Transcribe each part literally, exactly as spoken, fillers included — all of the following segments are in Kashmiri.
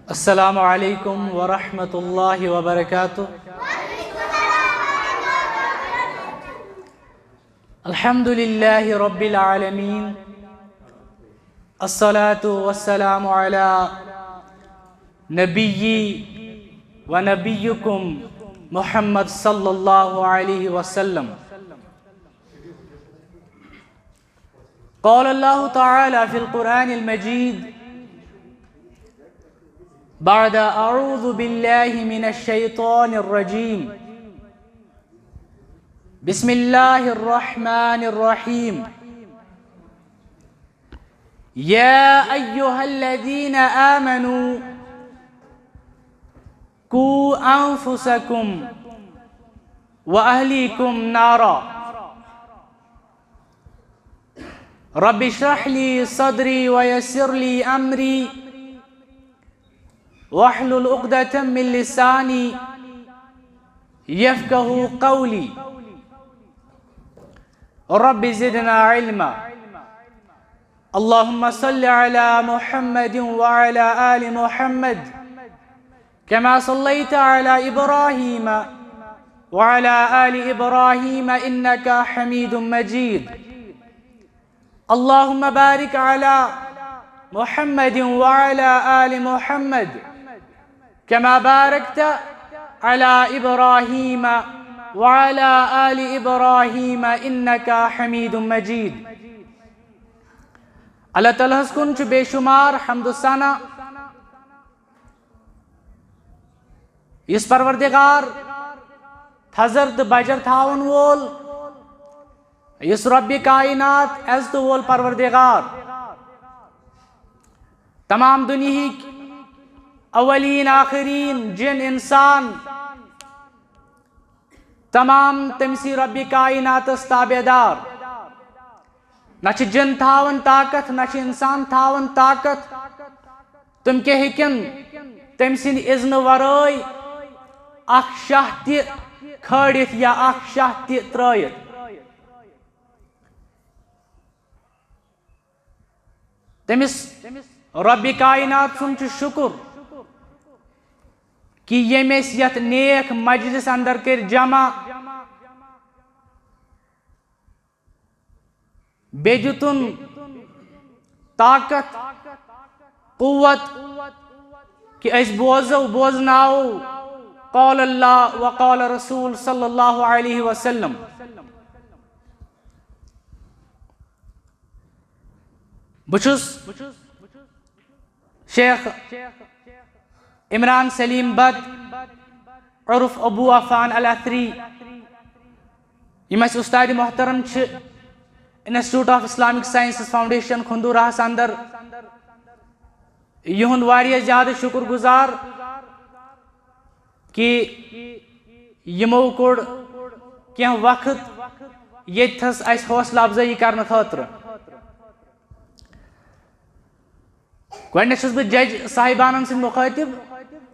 السلام عليكم ورحمة الله وبركاته. الحمد لله رب العالمين. الصلاة والسلام على نبيي ونبيكم محمد صلى الله عليه وسلم. قال الله تعالى في القرآن المجيد بعد أعوذ بالله من الشيطان الرجيم. بسم الله الرحمن الرحيم. يا أيها الذين آمنوا قوا أنفسكم وأهليكم نارا. رب اشرح لي صدري ويسر لي أمري واحلل عقدة من لساني يفقه قولي. رب زدنا علما. اللهم صل على محمد وعلى آل محمد كما صليت على إبراهيم وعلى آل إبراهيم إنك حميد مجيد. اللهم بارك على محمد وعلى آل محمد كما باركت على إبراهيم وعلى آل إبراهيم إنك حميد مجيد. اللہ تعالیٰ ہس کُن چھُ بے شمار حمد و ثنا، یُس پروردگار تھزر تہٕ بجر تھاون وول، یُس رب کائنات عزت وول پروردگار، تمام دنیاہٕکۍ اولین آخرین، جن انسان، تمام تٔمسٕے رب کائناتس تابع دار۔ نہ چھِ جن تھاون طاقت، نہ چھِ انسان تھاون طاقت۔ تِم کیٛاہ ہیٚکن تٔمۍ سٕنٛدِ اذنہٕ ورٲے اکھ شاہ تہِ کھٲلِتھ یا اکھ شاہ تہِ ترٲیِتھ؟ تٔمِس رۄبِ کائنات سُنٛد چھُ شُکُر کہِ ییٚمۍ أسۍ یتھ نیک مجلس اندر کٔرۍ جمع، بیٚیہِ دیُتُن طاقت، قوت کہِ أسۍ بوزو، بوزناوو قول اللہ و قول رسول صلی اللہ علیہ وسلم۔ بہٕ چھُس شیخ عمران سلیم بٹ عرف ابو عفان الاثری، یِم اَسہِ اُستاد محترم چھِ Institute of Islamic Sciences Foundation کھندوراہس اندر، یِہُنٛد واریاہ زیادٕ شُکُر گُزار کہِ یِمو کوٚڑ کینٛہہ وقت ییٚتہِ تھَس اَسہِ حوصلہٕ افزٲیی کرنہٕ خٲطرٕ۔ گۄڈٕنٮ۪تھ چھُس بہٕ جج صاحبانن سۭتۍ مُخٲطِب۔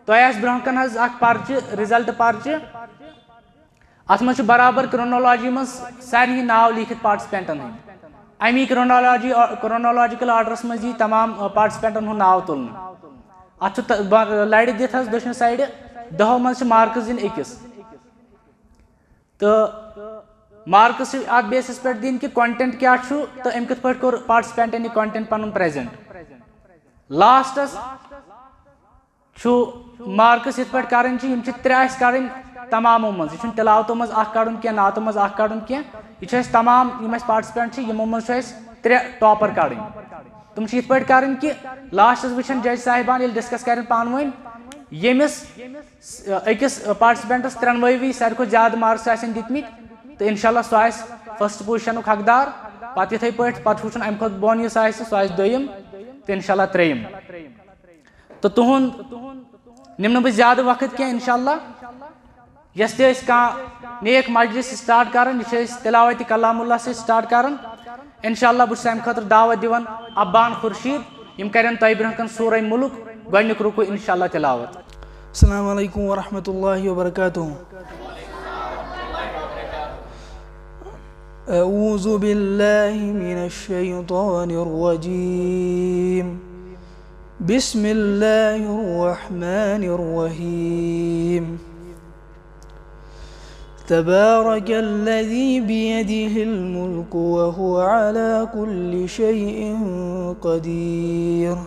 تۄہہِ آسہِ برونٛہہ کَنہِ حظ اکھ پرچہِ، result پرچہِ۔ اتھ منٛز چھُ برابر chronology منٛز سارنٕے ناو لیٖکھِتھ participantن ہٕنٛدۍ۔ امی chronology، chronological orderس منٛز یی تمام، آ، participantن ہُنٛد ناو تُلنہٕ۔ اتھ چھُ ت-، ب-، لرِ دِتھ حظ دٔچھنہِ sideٕ، دَہو منٛز چھِ marks دِنۍ أکِس۔ تہٕ marks چھِ اتھ basis پٮ۪ٹھ دِنۍ کہِ content کیٛاہ چھُ تہٕ أمۍ کِتھ پٲٹھۍ کوٚر participantن یہِ content پنُن present۔ Lastس چھُ marks یِتھ پٲٹھۍ کَڑٕنۍ چھِ، یِم چھِ ترٛےٚ اَسہِ کَڑٕنۍ تمامو منٛز۔ یہِ چھُنہٕ تِلاوتو منٛز اَکھ کَڑُن کینٛہہ، نعتو منٛز اَکھ کَڑُن کینٛہہ۔ یہِ چھُ اَسہِ تمام یِم اَسہِ participant چھِ، یِمو منٛز چھُ اَسہِ ترٛےٚ topper کَڑٕنۍ۔ تِم چھِ یِتھ پٲٹھۍ کَڑٕنۍ کہِ lastس وٕچھن judge صاحبان ییٚلہِ discuss کَرن پانہٕ ؤنۍ، ییٚمِس أکِس participantس ترٛٮ۪نوَے ساروی کھۄتہٕ زیادٕ marks آسن دِتمٕتۍ، تہٕ انشاءاللہ سُہ آسہِ first positionُک حقدار۔ پَتہٕ یِتھَے پٲٹھۍ پَتہٕ چھُ وٕچھُن اَمہِ کھۄتہٕ بۄن یُس آسہِ، سُہ آسہِ دوٚیِم، تہٕ انشاءاللہ ترٛیٚیِم۔ تہٕ تُہُنٛد نِمہٕ نہٕ بہٕ زیادٕ وقت کینٛہہ، انشاءاللہ۔ یۄس تہِ أسۍ کانٛہہ نیک مجلس start کران، یہِ چھِ أسۍ تلاوت کلام اللہ سۭتۍ start کران۔ انشاءاللہ بہٕ چھُس اَمہِ خٲطرٕ دعوت دِوان ابان خورشید، یِم کرن تۄہہِ برونٛہہ کَنہِ سورہ ملک گۄڈٕنیُک رکوع انشاءاللہ تلاوت۔ السلام علیکم ورحمۃ اللہ وبرکاتہ۔ أعوذ بالله من الشيطان الرجيم۔ بسم الله الرحمن الرحيم. تبارك الذي بيده الملك وهو على كل شيء قدير.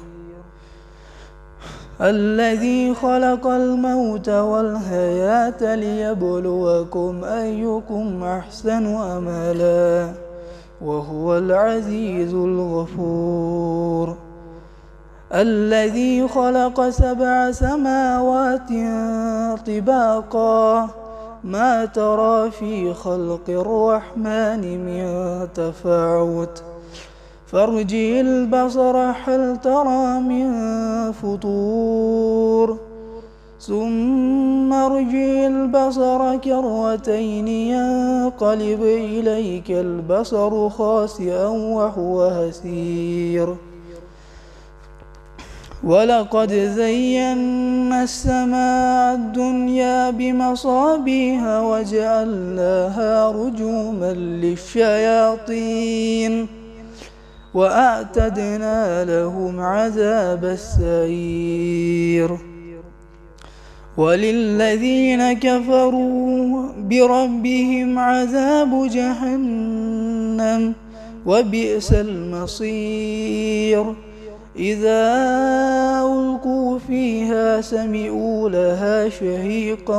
الذي خلق الموت والحياة ليبلوكم أيكم أحسن عملا وهو العزيز الغفور. الذي خلق سبع سماوات طباقا ما ترى في خلق الرحمن من تفاوت فارجع البصر هل ترى من فطور ثم ارجع البصر كرتين ينقلب إليك البصر خاسئا وهو حسير. ولقد زينا السماء الدنيا بمصابيح وجعلناها رجوما للشياطين وأعتدنا لهم عذاب السعير. وللذين كفروا بربهم عذاب جهنم وبئس المصير. إذا ألقوا فيها سمعوا لها شهيقا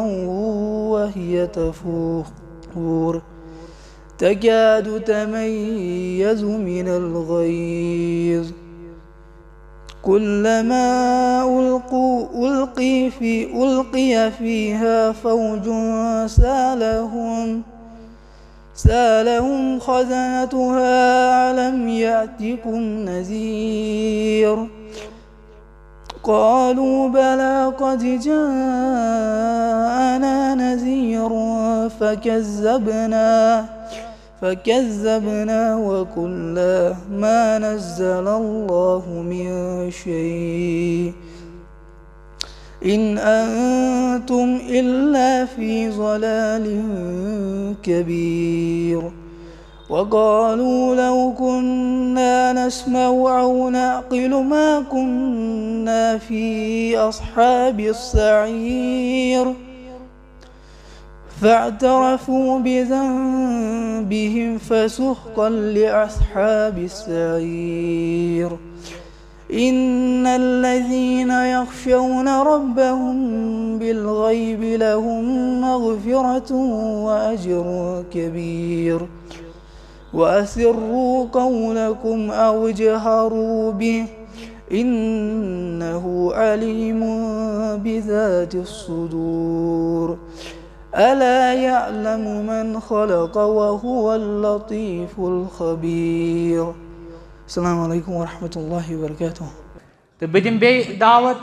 وهي تفور تكاد تميز من الغيظ كلما ألقوا ألقي في ألقي فيها فوج سالهم سالهم خزنتها ألم يأتكم نذير قالوا بلى قد جاءنا نذير فكذبنا فكذبنا وقلنا ما نزل الله من شيء إن أنتم إلا في ضلال كبير. وقالوا لو كنا نسمع أو نعقل ما كنا في أصحاب السعير. فاعترفوا بذنبهم فسحقا لأصحاب السعير. إن الذين يخشون ربهم بالغيب لهم مغفرة وأجر كبير. وأسروا قولكم أو اجهروا به إنه عليم بذات الصدور. ألا يعلم من خلق وهو اللطيف الخبير. السلام عليكم ورحمة الله وبركاته. تہٕ بہٕ دِمہٕ بیٚیہِ دعوت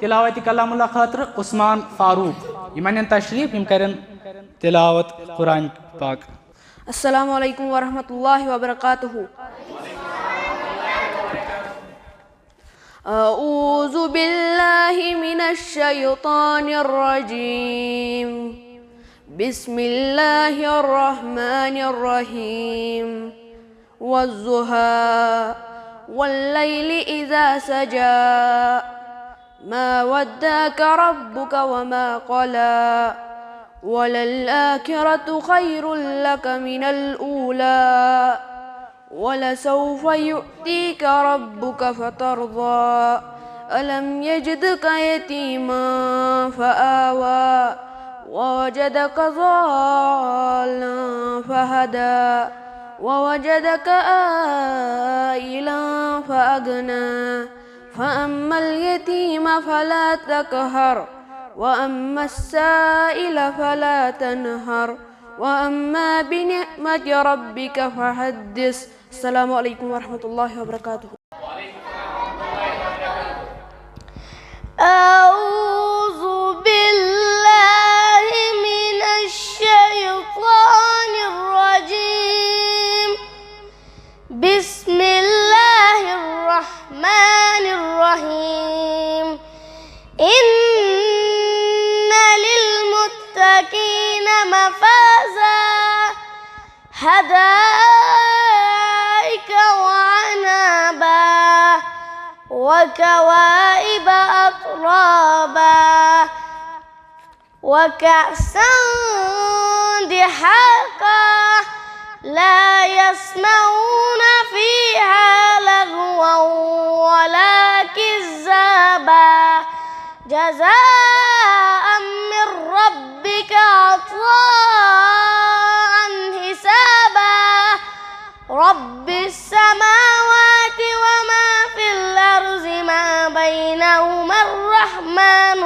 تلاوت کلام اللہ خٲطرٕ عثمان فاروق۔ یِمن نِن تشریف، یِم کرن تلاوت قرآن پاک۔ السلام عليكم ورحمة الله وبركاته. أعوذ بالله من الشيطان الرجيم. بسم الله الرحمن الرحيم. والضحى. والليل إذا سجى. ما ودعك ربك وما قلى. وللآخرة خير لك من الأولى. ولسوف يعطيك ربك فترضى. ألم يجدك يتيما فآوى. ووجدك ضالا فهدى. ووجدك عائلا فأغنى. فأما اليتيم فلا تقهر. وأما السائل فلا تنهر. وأما بنعمة ربك فحدث. السلام عليكم ورحمة الله وبركاته. أعوذ بالله من الشيطان الرجيم. بسم الله الرحمن الرحيم. إن للمتقين مفازا. حدائق وأعنابا. وكواعب أترابا. وكأسا دهاقا. لا يسمعون فيها لغوا ولا كذابا. جزاء من ربك عطاء حسابا. رب السماوات وما في الأرض ما بينهما الرحمن،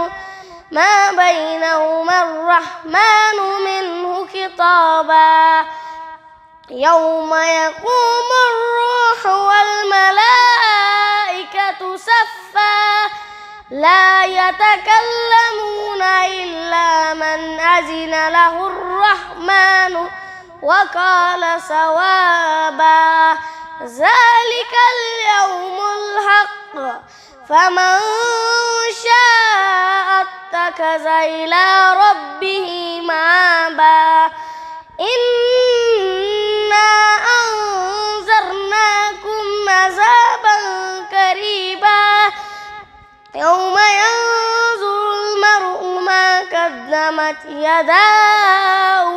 ما بينهما الرحمن منه خطابا. يوم يقوم الروح والملائكة صفا. لا يتكلمون إلا من أذن له الرحمن وقال صوابا. ذلك اليوم الحق. فمن شاء اتخذ إلى ربه مآبا. إنا أنذرناكم عذابا قريبا. يوم ينظر المرء ما قدمت يداه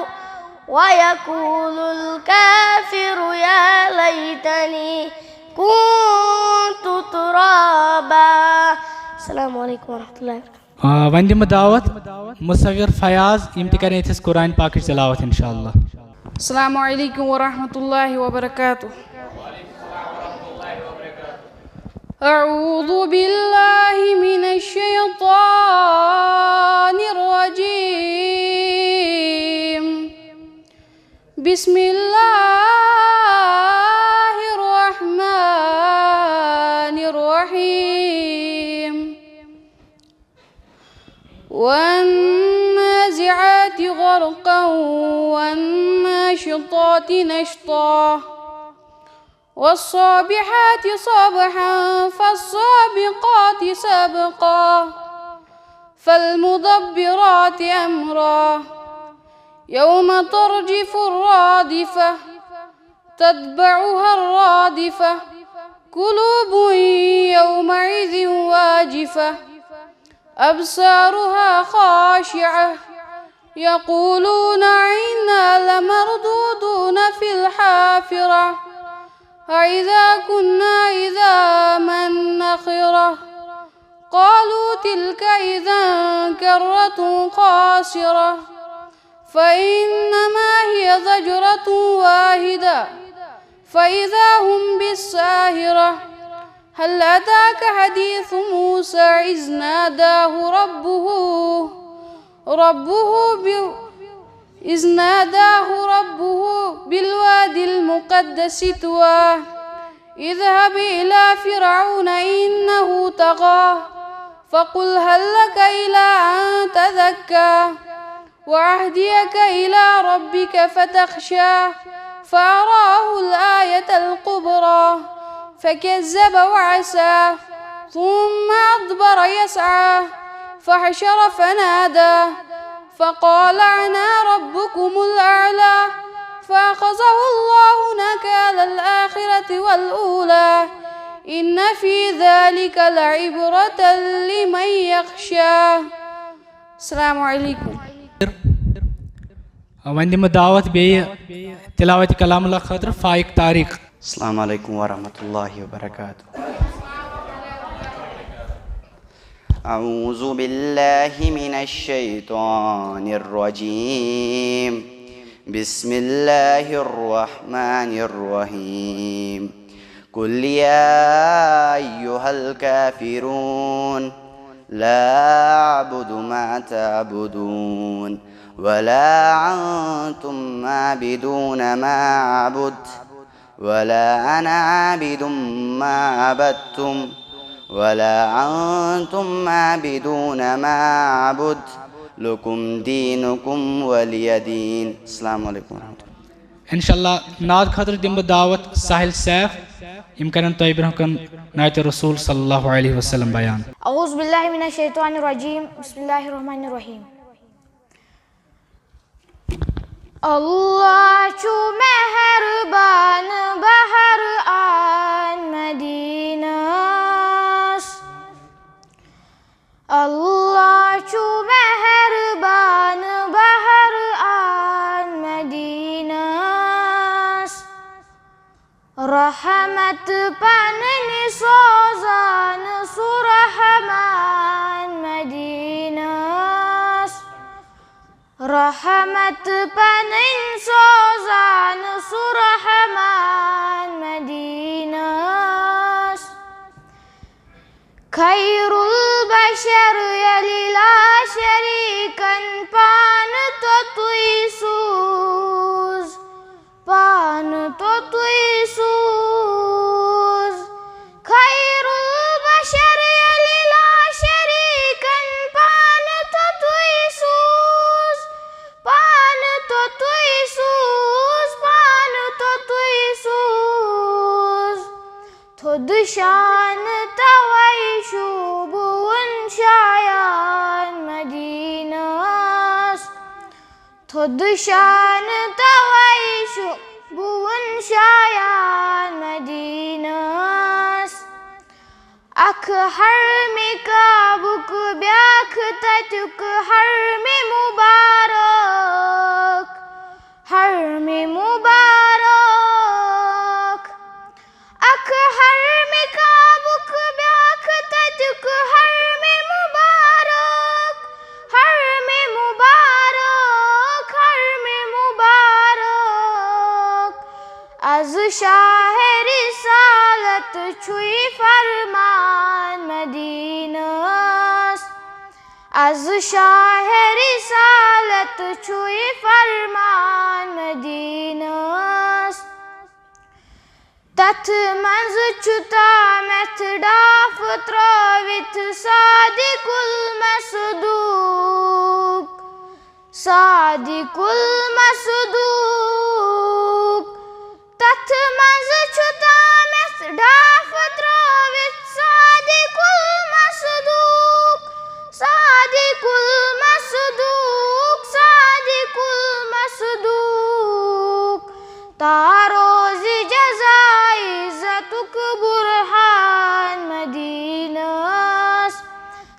ويقول الكافر يا ليتني كنت ترابا. السلام عليكم ورحمة الله وبركاته. آ، وۄنۍ دِمہٕ دعوت مصور فیاض، یِم تہِ کرن ییٚتہِ اَسہِ قرآن پاکٕچ تلاوت انشاءاللہ۔ السلام عليكم ورحمة الله وبركاته. أعوذ بالله من الشيطان الرجيم. بسم الله الرحمن الرحيم. والنازعات غرقا والناشطات نشطا والصابحات صبحا فالسابقات سبقا فالمدبرات أمرا يوم ترجف الراجفة تتبعها الرادفة قلوب يومئذ واجفة أبصارها خاشعة يقولون أئنا لمردودون في الحافرة أئذا كنا عظاما نخرة قالوا تلك إذا كرة خاسرة فإنما هي زجرة واحدة فإذا هم بالساهرة هل أتاك حديث موسى إذ ناداه ربه ربه ب إذ ناداه ربه بالواد المقدس طوى اذهب إلى فرعون إنه طغى فقل هل لك إلى أن تزكى وأهديك إلى ربك فتخشى فأراه الآية الكبرى فكذب وعصى ثم أدبر يسعى فحشر فنادى فقال أنا ربكم الأعلى فأخذه الله نكال الآخرة والأولى إن في ذلك لعبرة لمن يخشى. السلام عليكم. وۄنۍ دِمہٕ دعوت بیٚیہِ تلاوت کلام اللہ خٲطرٕ فائق طارق۔ السلام عليكم ورحمة الله وبركاته. أعوذ بالله من الشيطان الرجيم. بسم الله الرحمن الرحيم. قل يا أيها الكافرون لا أعبد ما تعبدون ولا أنتم عابدون ما أعبد ولا أنا عابد ما عبدتم ولا أنتم عابدون ما أعبد لكم دينكم ولي دين. السلام عليكم ورحمة الله. انشاءاللہ نعت خٲطرٕ دِمہٕ بہٕ دعوت ساحل سیف، یِم کرن تۄہہِ برونٛہہ کُن نعت رسول صلی اللہ علیہ وسلم بیان۔ أعوذ بالله من الشيطان الرجيم. بسم الله الرحمن الرحيم. اللہ چھُ مہربان بہر آن مدینس۔ اللہ چھُ مہربان بہر آن مدینس، رحمت پنٕنۍ سوزان سُہ رحمان مدینس۔ رحمت پنٕنۍ سوزان سُہ رحمان مدینس۔ خیر البشر ییٚلہِ لا شریٖکن پانہٕ توٚتُے سوٗز، پانہٕ توٚتُے سوٗز۔ خیر البشر ییٚلہِ لا شریٖکن پانہٕ توٚتُے سوٗز، پانہٕ توٚتُے سوٗز، پانہٕ توٚتُے سوٗز۔ تھوٚد شان توے شوٗبوُن شایان مدینس۔ تھوٚد شان توے شوٗبوُن شایان مدینس۔ اکھ حرمِ کعبُک بیاکھ تتیُک حرمِ مبارک، حرمِ مبارک۔ اکھ حرمِ کعبُک بیاکھ تتیُک حرمِ مبارک، حرمِ مبارک، حرمِ مبارک۔ از شاہ رسالت چھُے فرمان مدینس۔ از شاہ رسالت چھُے فرمان مدینس۔ تتھ منٛز چھُ تامتھ ڈاف ترٲوِتھ صادق المصدوق، صادق المصدوق۔ تتھ منٛز چھُ تامتھ ڈاف ترٲوِتھ صادق المصدوق، صادق المصدوق، صادق المصدوق۔ تا روزِ جزا عزتُک برہان مدینس،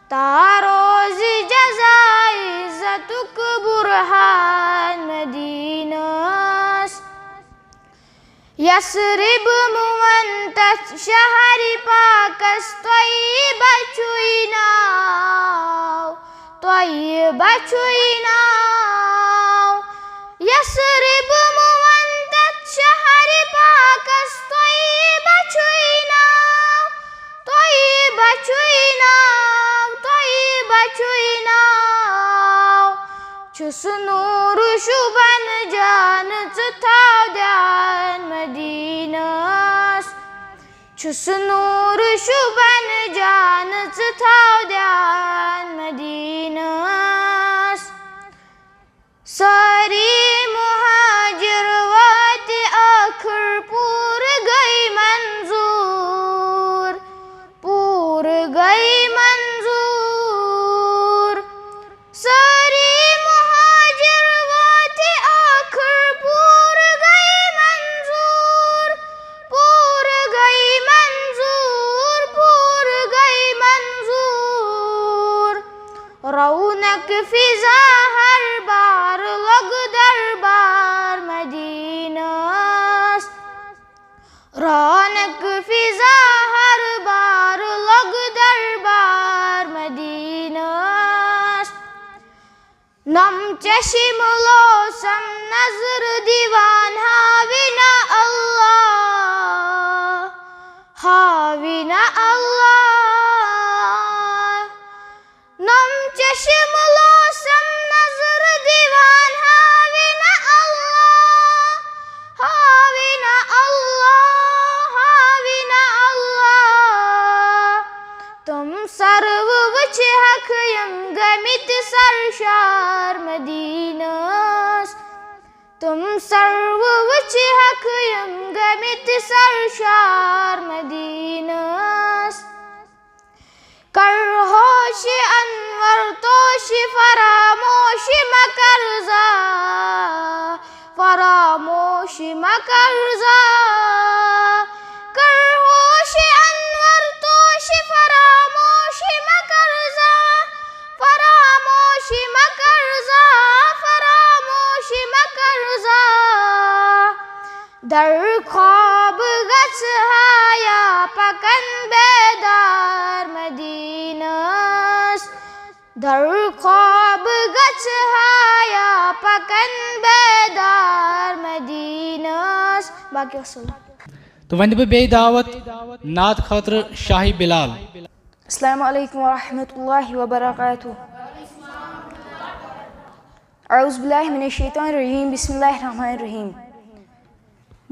تا روزِ جزا عزتُک برہان مدینس۔ یثرب مُوَن تتھ شہرِ پاکس طیبہ چھُے ناو، طیبہ چھُے ناو۔ یثرب مُوَن تتھ شہرِ پاکس طیبہ چھُے ناو، طیبہ چھُے ناو، طیبہ چھُے ناو۔ چھُس نوٗر شوٗبان جان ژٕ تھاو دیان مدینس۔ چھُس نوٗر شوٗبان جان ژٕ تھاو دیان مدینس۔ سٲری مہاجر وٲتۍ ٲخٕر پوٗرٕ گٔے منظوٗر، پوٗرٕ گٔے منظوٗر۔ سٲری مہاجر وٲتۍ ٲخٕر پوٗرٕ گٔے منظوٗر، پوٗرٕ گٔے منظوٗر، پوٗرٕ گٔے منظوٗر۔ رونق فضا ہر بار لوٚگ دربار مدینس۔ رونق فضا ہر بار لوٚگ دربار مدینس۔ نم چشم لوسم نظر دیوان ہاوینہ اللہ، ہاوینہ اللہ۔ نم چشم لوسم نظر دیوان ہاوینہ اللہ، ہاوینہ اللہ، ہاوینہ اللہ۔ تم سرو وٕچھِ حق یم گٔمٕتۍ سرشار مدینس۔ تم سرو وٕچھِ حق یم گٔمٕتۍ سرشار مدینس۔ کر ہوش انور توش فراموش مکر زا، فراموش مکر زا۔ کر ہوش انور توش فراموش مکر زا۔ در خواب گژھٕ ہا یا پکن بیدار مدینس۔ در خواب گژھٕ ہا یا پکن بیدار مدینس۔ باقی وسلم۔ تہٕ وۄنۍ دِمہٕ بہٕ بیٚیہِ دعوت نعت خٲطرٕ شاہی بلال۔ السلام علیکم ورحمۃ اللہ وبرکاتہ۔ اعوذ باللہ من الشیطان الرجیم۔ بسم اللہ الرحمن الرحیم۔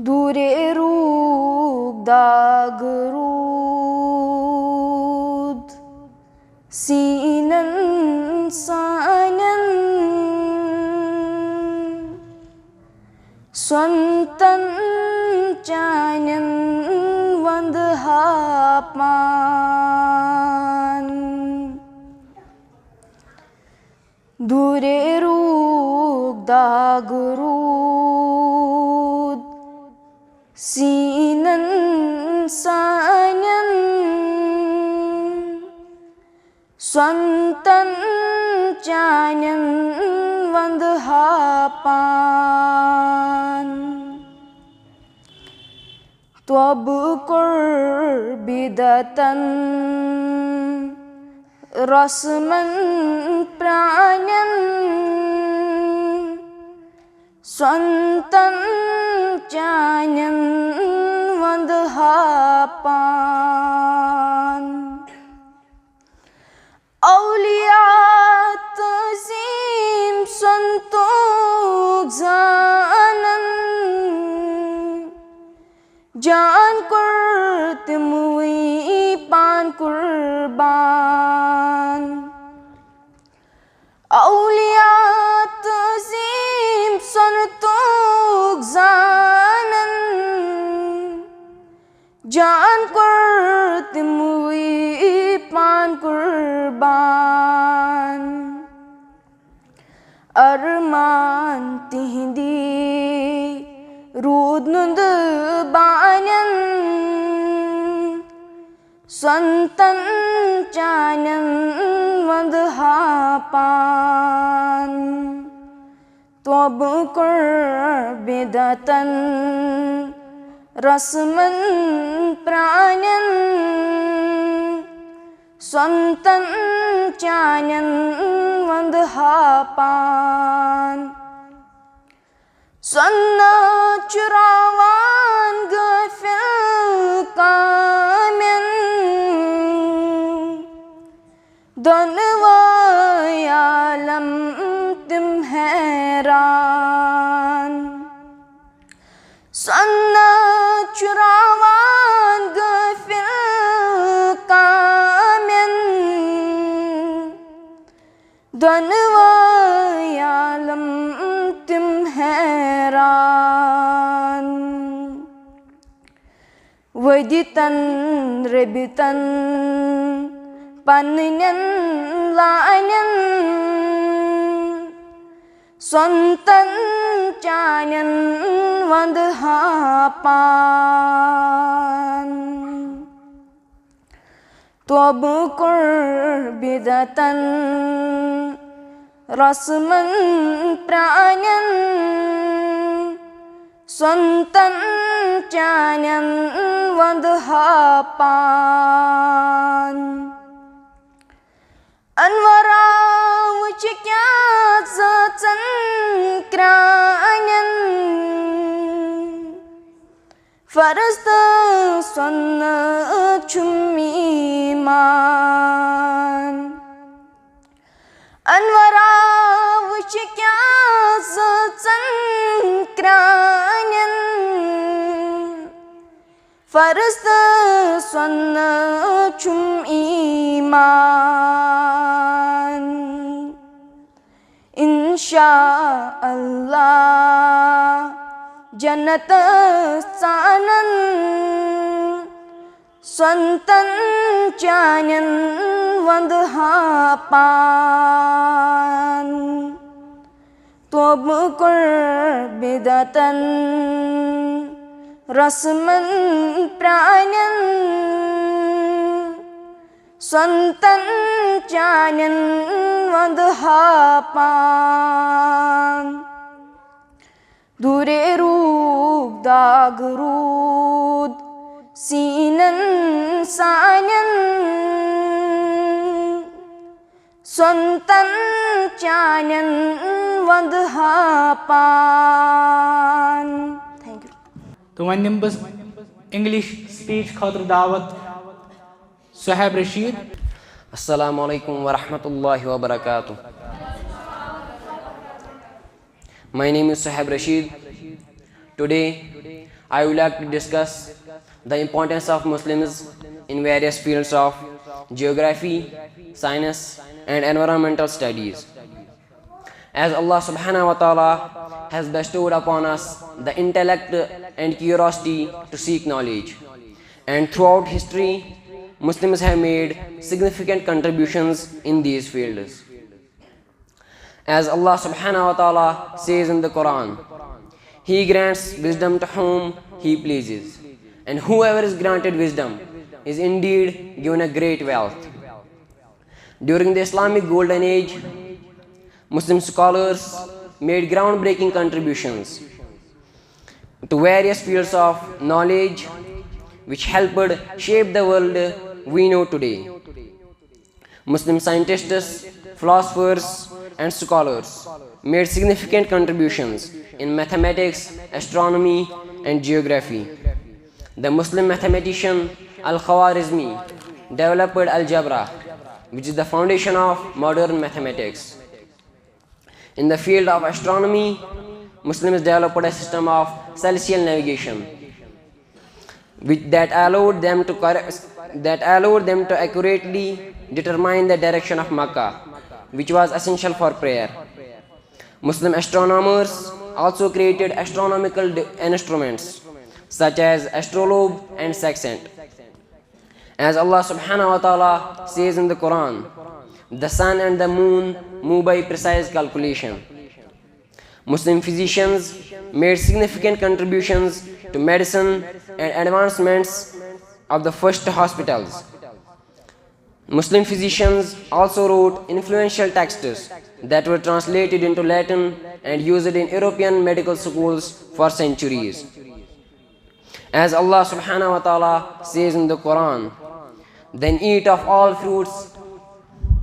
دورے روٗد داغ روٗد سیٖنن سانٮ۪ن، سۄنتن چانٮ۪ن وندٕ ہا پان۔ دورے روٗد داغ روٗد سیٖنن سانٮ۪ن، سۄنتن چانٮ۪ن وندٕ ہا پان۔ توبہٕ کوٚر بدعتن رسمن پرانٮ۪ن، سۄنتن چانٮ۪ن وندٕ ہا پان۔ اولیاء تعظیم سنتوق زانن، جان کوٚر تِموٕے پان قربان۔ اولیاء تعظیم سنتوق زانن، جان کوٚر تِموٕے پان قربان۔ ارمان تِہنٛدی روٗد نُنٛدٕ بانٮ۪ن، سۄنتن چانٮ۪ن وندٕ ہا پان۔ توبہٕ کوٚر بدعتن رسمن پرانٮ۪ن، سۄنتن چانٮ۪ن وندٕ ہا پان۔ سۄنہٕ چُراوان غٲفِل کامٮ۪ن، دۄنوَے عالم تِم حیران۔ سۄنہٕ چُراوان غٲفِل کامٮ۪ن، دۄنوَے عالم تِم حیران۔ ؤدِتن رٔبِتن پننٮ۪ن لانٮ۪ن، سۄنتن چانٮ۪ن وندٕ ہا پان۔ توبہٕ کوٚر بدعتن رسمن پرانٮ۪ن، سۄنتن چانٮ۪ن وندٕ ہا پان۔ انورا وٕچھ کیٛاہ زٲژن کرانٮ۪ن، فرض تہٕ سۄنہٕ چھُم ایمان۔ انورا وٕچھ کیٛاہ زٲژن کرانٮ۪ن، فرض تہٕ سۄنہٕ چھُم ایمان۔ انشاء اللہ جنت ژانن، سۄنتن چانٮ۪ن وندٕ ہا پان۔ توبہٕ کوٚر بدعتن رسمن پرانٮ۪ن، سۄنتن چانٮ۪ن وندٕ ہا پان۔ دورے روٗد داغ روٗد سیٖنن سانٮ۪ن، سۄنتن چانٮ۪ن وندٕ ہا پان۔ Thank you. تہٕ وۄنۍ دِمہٕ بہٕ English speech خٲطرٕ دعوت صہیب رشید۔ السلام علیکم ورحمۃ اللہ وبرکاتہ۔ My name is Suhaib Rashid. Today, I would like to discuss the importance of Muslims in various fields of geography, science, and environmental studies. As Allah subhanahu wa ta'ala has bestowed upon us the intellect and curiosity to seek knowledge. And throughout history, Muslims have made significant contributions in these fields. As Allah subhanahu wa ta'ala says in the Quran, He grants wisdom to whom He pleases, and whoever is granted wisdom is indeed given a great wealth. During the Islamic Golden Age, Muslim scholars made groundbreaking contributions to various fields of knowledge which helped shape the world we know today. Muslim scientists, philosophers, and scholars made significant contributions in mathematics, astronomy, and geography. The Muslim mathematician Al-Khwarizmi developed algebra, which is the foundation of modern mathematics. In the field of astronomy, Muslims developed a system of celestial navigation, which, that allowed them to corre-, that allowed them to accurately determine the direction of Makkah, which was essential for prayer. Muslim astronomers also created astronomical di-, instruments such as astrolabe and sextant. As Allah subhanahu wa ta'ala says in the Quran, the sun and the moon move by precise calculation. Muslim physicians made significant contributions to medicine and advancements of the first hospitals. Muslim physicians also wrote influential texts that were translated into Latin and used in European medical schools for centuries. As Allah subhanahu wa ta'ala says in the Quran, "Then eat of all fruits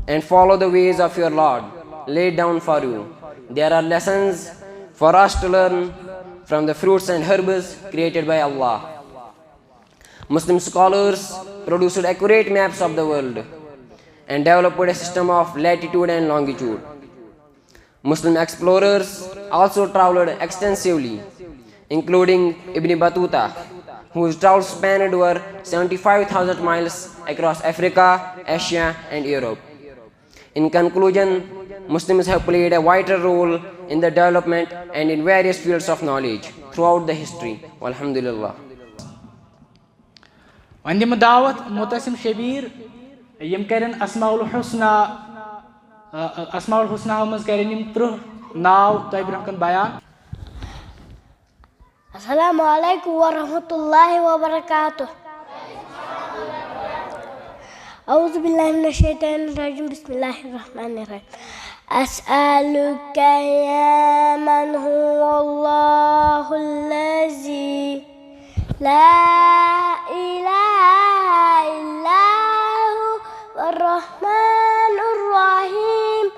and follow the ways of your Lord, laid down for you." There are lessons for us to learn from the fruits and herbs created by Allah. Muslim scholars produced accurate maps of the world and developed a system of latitude and longitude. Muslim explorers also traveled extensively, including Ibn Battuta, whose travels spanned over seventy-five thousand miles across Africa, Asia, and Europe. In conclusion, Muslims have played a vital role in the development and in various fields of knowledge throughout the history. Walhamdulillah. وۄنۍ دِمہٕ دعوت مُتسم شبیر، یِم کرن اسماء الحسنہ، آ، آ، اسماء الحسنہ منٛز کرن یِم ترٕٛہ ناو تۄہہِ برونٛہہ کُن بیان۔ السلام علیکم ورحمۃ اللہ وبرکاتہ۔ اعوذ باللہ من الشیطان الرجیم، بسم اللہ الرحمن الرحیم۔ أسألك يا من هو الله الذي لا إله إلا هو الرحمن الرحيم،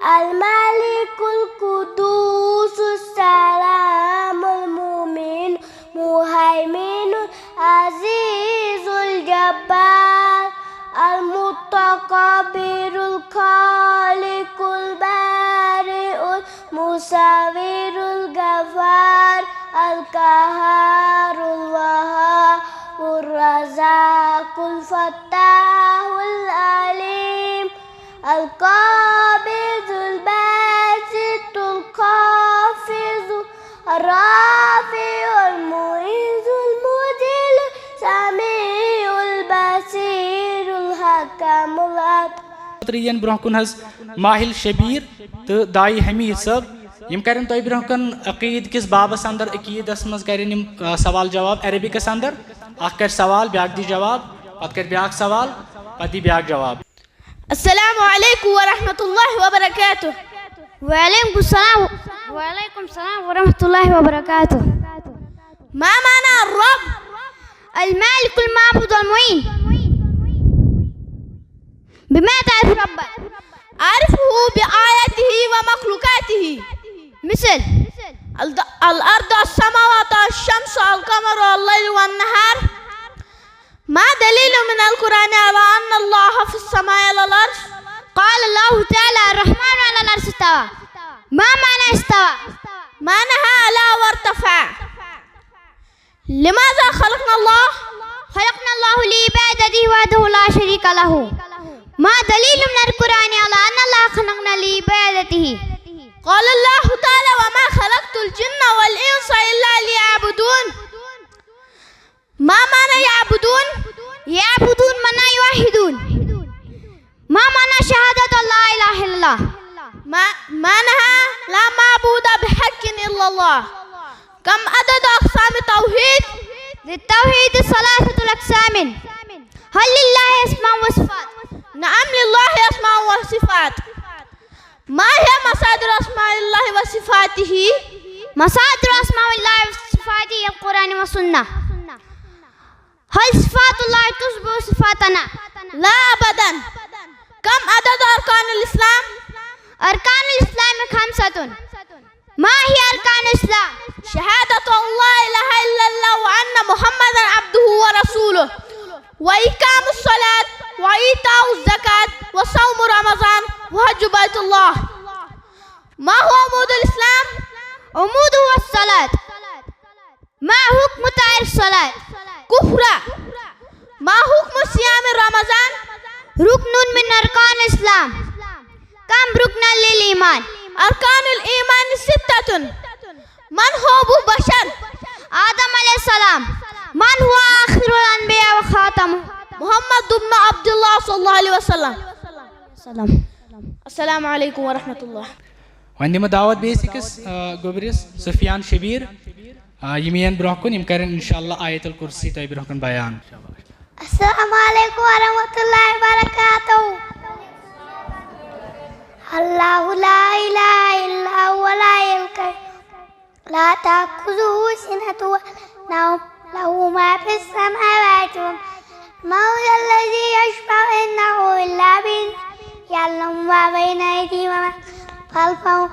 الملك القدوس السلام المؤمن المهيمن العزيز الجبار، المتكبر الخالق البارئ المصور الغفار، القهار الوهاب الرزاق الفتاح العليم، القابض الباسط الخافض الرافع المعز المذل السميع البصير الحكم العدل۔ خٲطرٕ یِن برونٛہہ کُن حظ ماہِل شبیر تہٕ داعی حمید صٲب، یِم کرن تۄہہِ برونٛہہ کُن عقیٖد کِس بابس اندر، عقیٖدس منٛز کرن یِم، آ، سوال جواب عربکس اندر۔ اکھ کرِ سوال، بیاکھ دی جواب، پتہٕ کرِ بیاکھ سوال، پتہٕ دی بیاکھ جواب۔ السلام علیکم ورحمۃ اللہ وبرکاتہ۔ وعلیکم السلام۔ وعلیکم السلام ورحمۃ اللہ وبرکاتہ۔ ما معنى الرب؟ المالك المعبود المعين. بما تعرف ربك؟ أعرفه بآياته ومخلوقاته. مثل؟ الد-، الأرض، السماوات، الشمس، القمر، الليل والنهار. ما دليل من القرآن على أن الله في السماء على العرش؟ قال الله تعالى: الرحمن على العرش استوى. ما معنى استوى؟ ما نهى على وارتفع؟ لماذا خلقنا الله؟ خلقنا الله لعبادته وحده لا شريك له. ما دليل من القرآن على أن الله خلقنا لعبادته؟ قال الله تعالى: وما خلقت الجن والإنس إلا ليعبدون. ما معنى يعبدون؟ يعبدون معنى يوحدون. ما معنى شهادة أن لا إله إلا الله؟ ما معناها لا معبود بحق إلا الله؟ كم عدد أقسام التوحيد؟ للتوحيد ثلاثة أقسام. هل لله أسماء وصفات؟ نعم، لله أسماء وصفات. ما هي مصادر أسماء الله وصفاته؟ مصادر أسماء الله وصفاته القرآن والسنة. هل صفات الله تشبه صفاتنا؟ لا أبدا. كم عدد أركان الإسلام؟ أركان الإسلام خمسة. ما هي أركان الإسلام؟ شهادة أن لا إله إلا الله وأن محمدا عبده ورسوله، وإقام الصلاة، وإيتاء الزكاة، وصوم رمضان، وحج بيت الله. ما هو عمود الإسلام؟ عموده الصلاة. ما حكم تارك الصلاة؟ كفرا. ما حكم صيام رمضان؟ ركن من أركان الإسلام. كم ركنا للإيمان؟ أركان الإيمان ستة. من هو أبو بشر؟ آدم عليه السلام. من هو آخر الأنبياء وخاتمهم؟ محمد بن عبد الله صلى الله عليه وسلم. السلام. السلام عليكم ورحمة الله. وۄنۍ دِمہٕ دعوت بیٚیِس أکِس، آ، گوٚبرِس سفیان شبیر، آ، یِم یِن برٛونٛہہ کُن، یِم کَرن انشاءاللہ آیت الکرسی تۄہہِ برٛونٛہہ کُن بیان۔ السلام عليكم ورحمة الله وبركاته. الله لا إله إلا هو الحي القيوم. لا تأخذه سنة ولا نوم، له ما في السماوات وما في الأرض. من ذا الذي يشفع عنده إلا بإذنه، يعلم ما بين أيديهم وما خلفهم،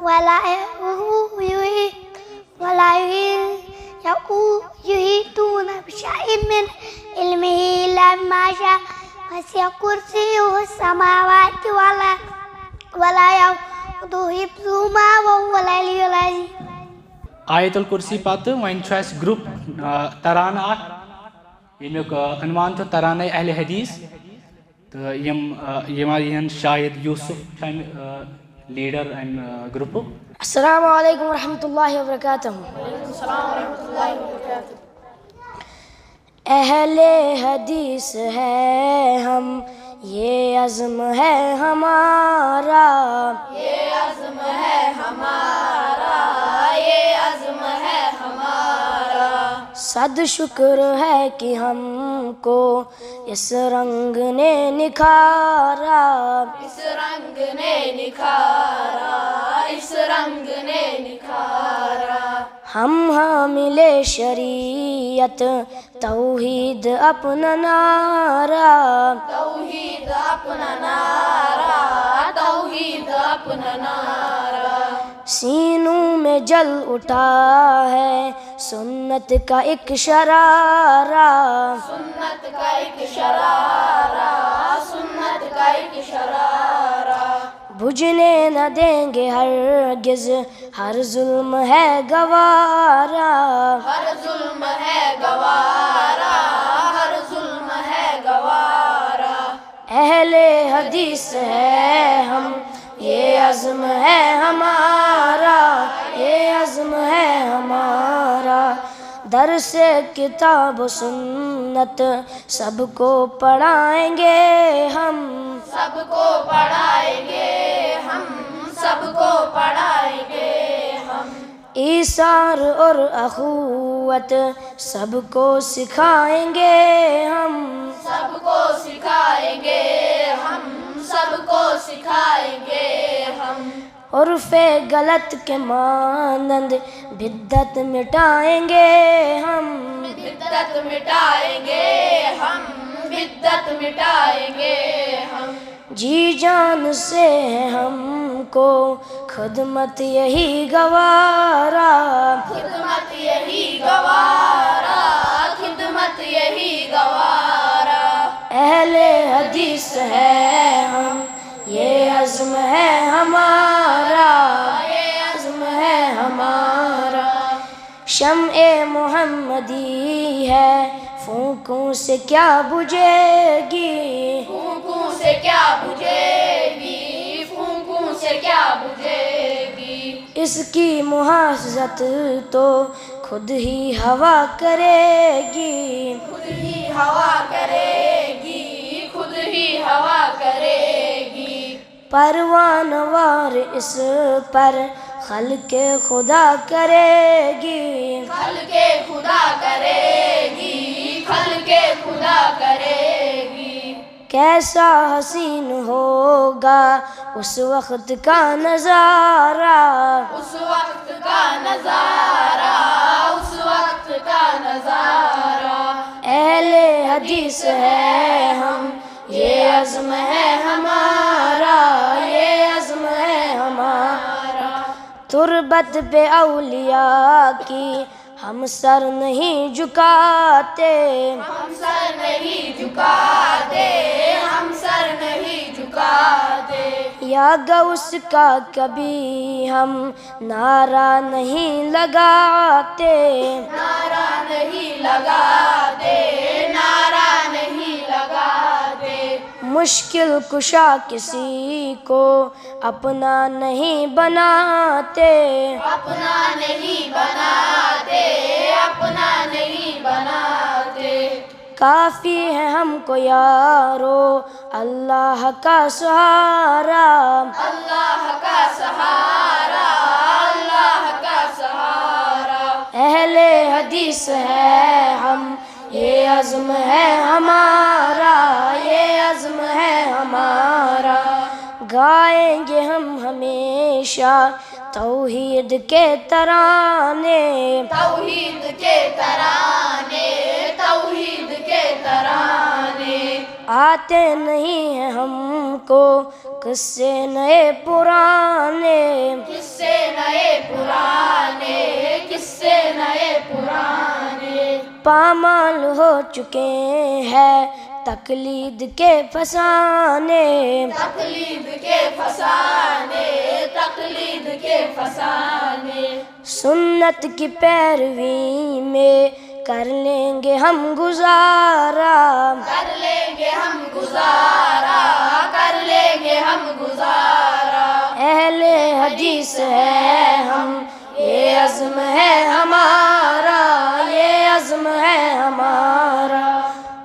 ولا يؤوده حفظهما، ولا يؤوده، يحيطون بشيء من علمه إلا بما شاء، وسع كرسيه السماوات والأرض، ولا يؤوده حفظهما، وهو العلي العظيم. آیت الکرسی پتہٕ وۄنۍ چھُ اَسہِ گروپ، آ، ترانہٕ اکھ، ییٚمیُک، آ، عنوان چھُ ترانَے اہلِ حدیث۔ تہٕ یِم، آ، یِم یِہن شاید یوسف چھُ اَمہِ، آ، لیڈر اَمہِ، آ، گروپُک۔ السلام عليكم ورحمة الله وبركاته. اہل حدیث ہے ہم، یہ عزم ہے ہمارا۔ یہ عزم ہے ہمارا، یہ عزم ہے ہمارا۔ صد شکر ہے کہ ہم کو اس رنگ نے نکھارا۔ اس رنگ نے نکھارا، اس رنگ نے نکھارا۔ ہم حامل شریعت توحید اپنا نعرہ۔ توحید اپنا نعرہ، توحید اپنا نعرہ۔ سینوں میں جل اٹھا ہے سنت کا ایک شرارہ۔ سنت کا ایک شرارہ، سنت کا ایک شرارہ۔ بجھنے نہ دیں گے ہرگز ہر ظلم ہے گوارا۔ ہر ظلم ہے گوارا، ہر ظلم ہے گوارا۔ اہل حدیث ہے ہم، یہ عزم ہے ہمارا، یہ عزم ہے ہمارا۔ درس کتاب و سنت سب کو پڑھائیں گے ہم۔ سب کو پڑھائیں گے ہم، سب کو پڑھائیں گے ہم۔ ایثار اور اخوت سب کو سکھائیں گے ہم۔ سب کو سکھائیں گے ہم، سب کو سکھائیں گے ہم۔ عرف غلط کے مانند بدعت مٹائیں گے ہم۔ بدعت مٹائیں گے ہم، بدعت مٹائیں گے ہم۔ جی جان سے ہے ہم کو خدمت یہی گوارا۔ خدمت یہی گوارا، خدمت یہی گوارا۔ اہل حدیث ہے ہم، یہ عزم ہے ہمارا، یہ عزم ہے ہمارا۔ شمع محمدی ہے، پھونکوں سے کیا بجھے گی؟ پھونکوں سے کیا بجھے گی؟ پھونکوں سے کیا بجھے گی؟ اس کی محافظت تو خود ہی ہوا کرے گی۔ خود ہی ہوا کرے گی، خود ہی ہوا کرے گی۔ پروانہ وار اس پر خلق خدا کرے گی۔ خلق خدا کرے گی، خلق خدا کرے گی۔ کیسا حسین ہوگا اس وقت کا نظارہ۔ اس وقت کا نظارہ، اس وقت کا نظارہ۔ اہل حدیث ہے ہم، یہ عزم ہے ہمارا، یہ عزم ہے ہمارا۔ تربت پہ اولیاء کی ہم سر نہیں جھکاتے۔ ہم سر نہیں جھکاتے، ہم سر نہیں جھکاتے۔ یا غوث کا کبھی ہم نعرہ نہیں لگاتے۔ نعرہ نہیں لگاتے، نعرہ نہیں لگاتے۔ مشکل کشا کسی کو اپنا نہیں بناتے۔ اپنا نہیں بناتے، اپنا نہیں بناتے۔ کافی ہے ہم کو یارو اللہ کا سہارا۔ اللہ کا سہارا، اللہ کا سہارا۔ اہل حدیث ہے ہم، یہ عزم ہے ہمارا، یہ عزم ہے ہمارا۔ گائیں گے ہم ہمیشہ توحید کے ترانے۔ توحید کے ترانے، توحید کے ترانے۔ آتے نہیں ہیں ہم کو قصے نئے پرانے۔ قصے نئے پرانے، قصے نئے پرانے۔ پامال ہو چکے ہیں تقلید کے فسانے۔ تقلید کے فسانے، تقلید کے فسانے۔ سنت کی پیروی میں کر لیں گے ہم گزارا۔ کر لیں گے ہم گزارا، کر لیں گے ہم گزارا۔ اہل حدیث ہے ہم، یہ عزم ہے ہمارا، یہ عزم ہے ہمارا۔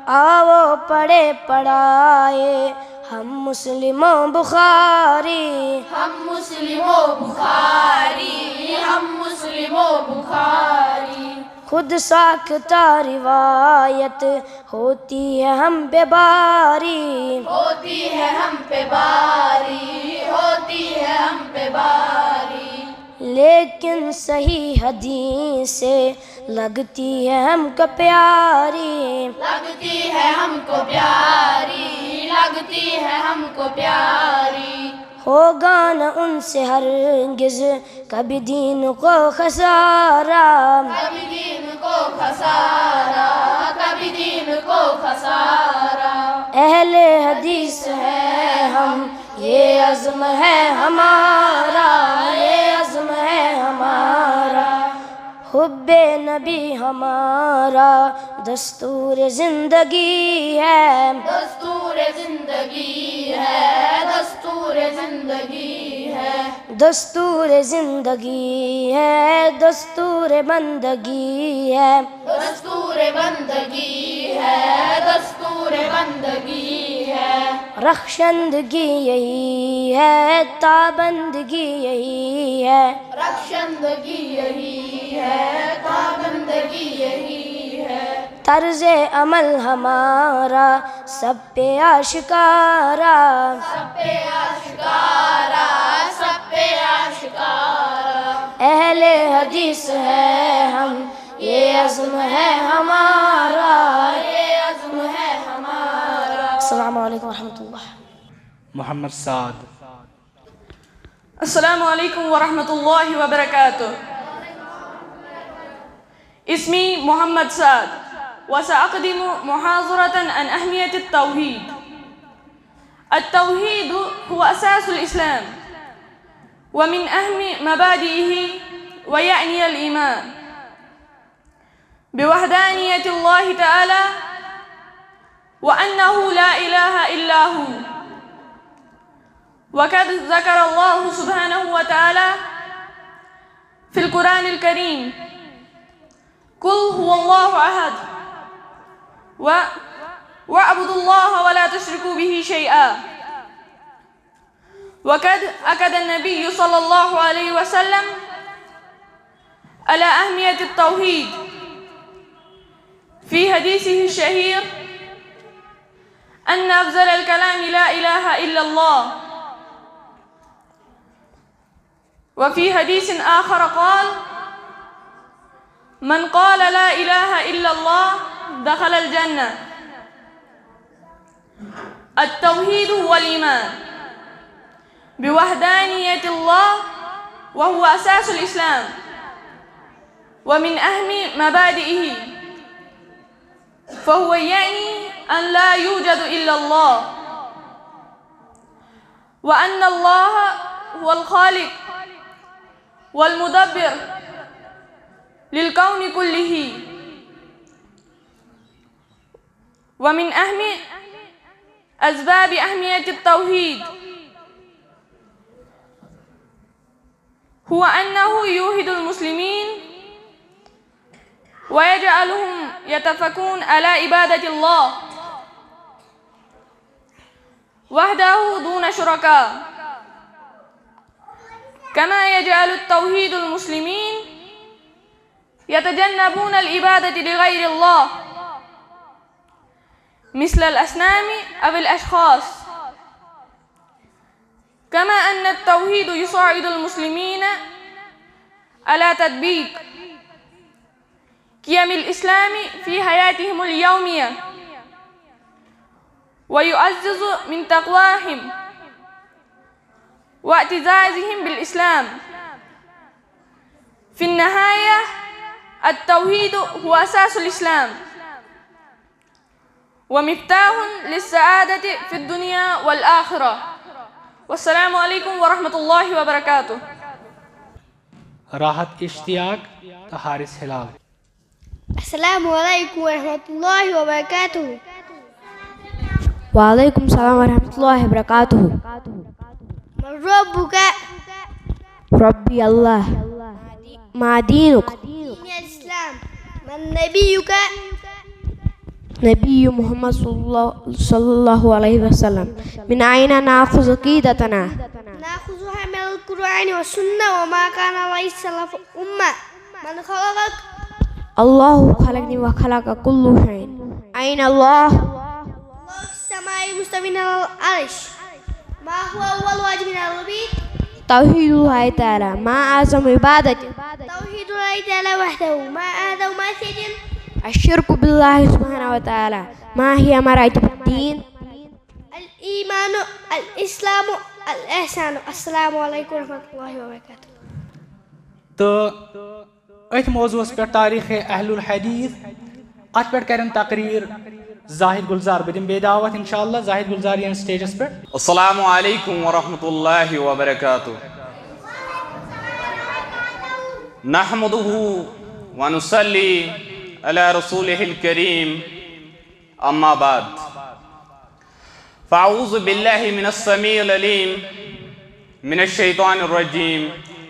آؤ پڑھے پڑھائے ہم مسلم و بخاری۔ ہم مسلم و بخاری، ہم مسلم و بخاری۔ خود ساختہ روایت ہوتی ہے ہم پہ بھاری۔ ہوتی ہے ہم پہ بھاری، ہوتی ہے ہم پہ بھاری۔ لیکن صحیح حدیث سے لگتی ہے ہم کو پیاری۔ لگتی ہے ہم کو پیاری، لگتی ہے ہم کو پیاری۔ ہوگا نہ ان سے ہرگز کبھی دین کو خسارا۔ کبھی دین کو خسارا، کبھی دین کو خسارا۔ اہل حدیث ہے ہم، یہ عزم ہے ہمارا، یہ عزم ہے ہمارا۔ حب نبی ہمارا دستور زندگی ہے۔ دستور زندگی ہے، دستور زندگی ہے۔ دستور زندگی ہے، دستور بندگی ہے۔ دستور بندگی ہے، دستور بندگی ہے۔ رخشندگی یہی ہے، تابندگی یہی ہے۔ رخشندگی یہی ہے، تابندگی یہی ہے۔ طرز عمل ہمارا سب پہ آشکارا۔ سب پہ آشکارا، سب پہ حدیث ہے ہم، یہ عزم ہے ہمارا، یہ عزم ہے ہمارا۔ السلام علیکم ورحمۃ اللہ۔ محمد سعد۔ السلام عليكم ورحمة الله وبركاته. اسمي محمد سعد، وسأقدم محاضرة عن أهمية التوحيد. التوحيد هو أساس الإسلام، ومن أهم مبادئه، ويعني الإيمان بوحدانية الله تعالى، وأنه لا إله إلا هو. وقد ذكر الله سبحانه وتعالى في القرآن الكريم: "قل هو الله أحد، و-، واعبدوا الله ولا تشركوا به شيئا." وقد أكد النبي صلى الله عليه وسلم على أهمية التوحيد في حديثه الشهير أن أفضل الكلام لا إله إلا الله. وفي حديث آخر قال: "من قال لا إله إلا الله دخل الجنة." التوحيد هو الإيمان بوحدانية الله، وهو أساس الإسلام، ومن أهم مبادئه، فهو يعني أن لا يوجد إلا الله، وأن الله هو الخالق والمدبر للكون كله. ومن أهم أسباب أهمية التوحيد هو أنه يوحد المسلمين ويجعلهم يتفقون على عبادة الله وحده دون شركاء، كما يجعل التوحيد المسلمين يتجنبون العبادة لغير الله، مثل الأصنام أو الأشخاص، كما أن التوحيد يساعد المسلمين على تطبيق قيم الإسلام في حياتهم اليومية، ويعزز من تقواهم واعتزازهم بالإسلام. في النهاية، التوحيد هو أساس الإسلام ومفتاح للسعادة في الدنيا والآخرة. والسلام عليكم ورحمة الله وبركاته. راحت اشتیاق تہٕ حارث ہلال۔ السلام عليكم ورحمة الله وبركاته. وعليكم السلام ورحمة الله وبركاته. من ربك؟ ربي الله. ما دينك؟ ديني الإسلام. من نبيك؟ نبي محمد صلى الله، صلى الله عليه وسلم. من أين نأخذ عقيدتنا؟ نأخذها من القرآن والسنة وما كان عليه سلف الأمة. من خلقك؟ الله خلقني وخلق كل شيء. أين الله؟ الله في السماء مستوى على العرش. ما هو أول واجب على العبيد؟ توحيد الله تعالى، ما أعظم عبادته؟ توحيد الله تعالى وحده، ما أعظم معصيته؟ الشرك بالله سبحانه وتعالى، ما هي مراتب الدين؟ الإيمان، الإسلام، الإحسان. السلام عليكم ورحمة الله وبركاته. تہٕ أتھۍ موضوعس پٮ۪ٹھ، تاریخ اہل الحدیث، اتھ پٮ۪ٹھ کرن تقریر زاہد گلزار۔ بہٕ دِمہٕ بیٚیہِ دعوت انشاءاللہ زاہد گلزار یِن سٹیجس پٮ۪ٹھ۔ السلام علیکم ورحمۃ اللہ وبرکاتہ۔ نحمده ونصلي على رسوله الكريم، أما بعد، فأعوذ بالله من السميع العليم من الشيطان الرجيم،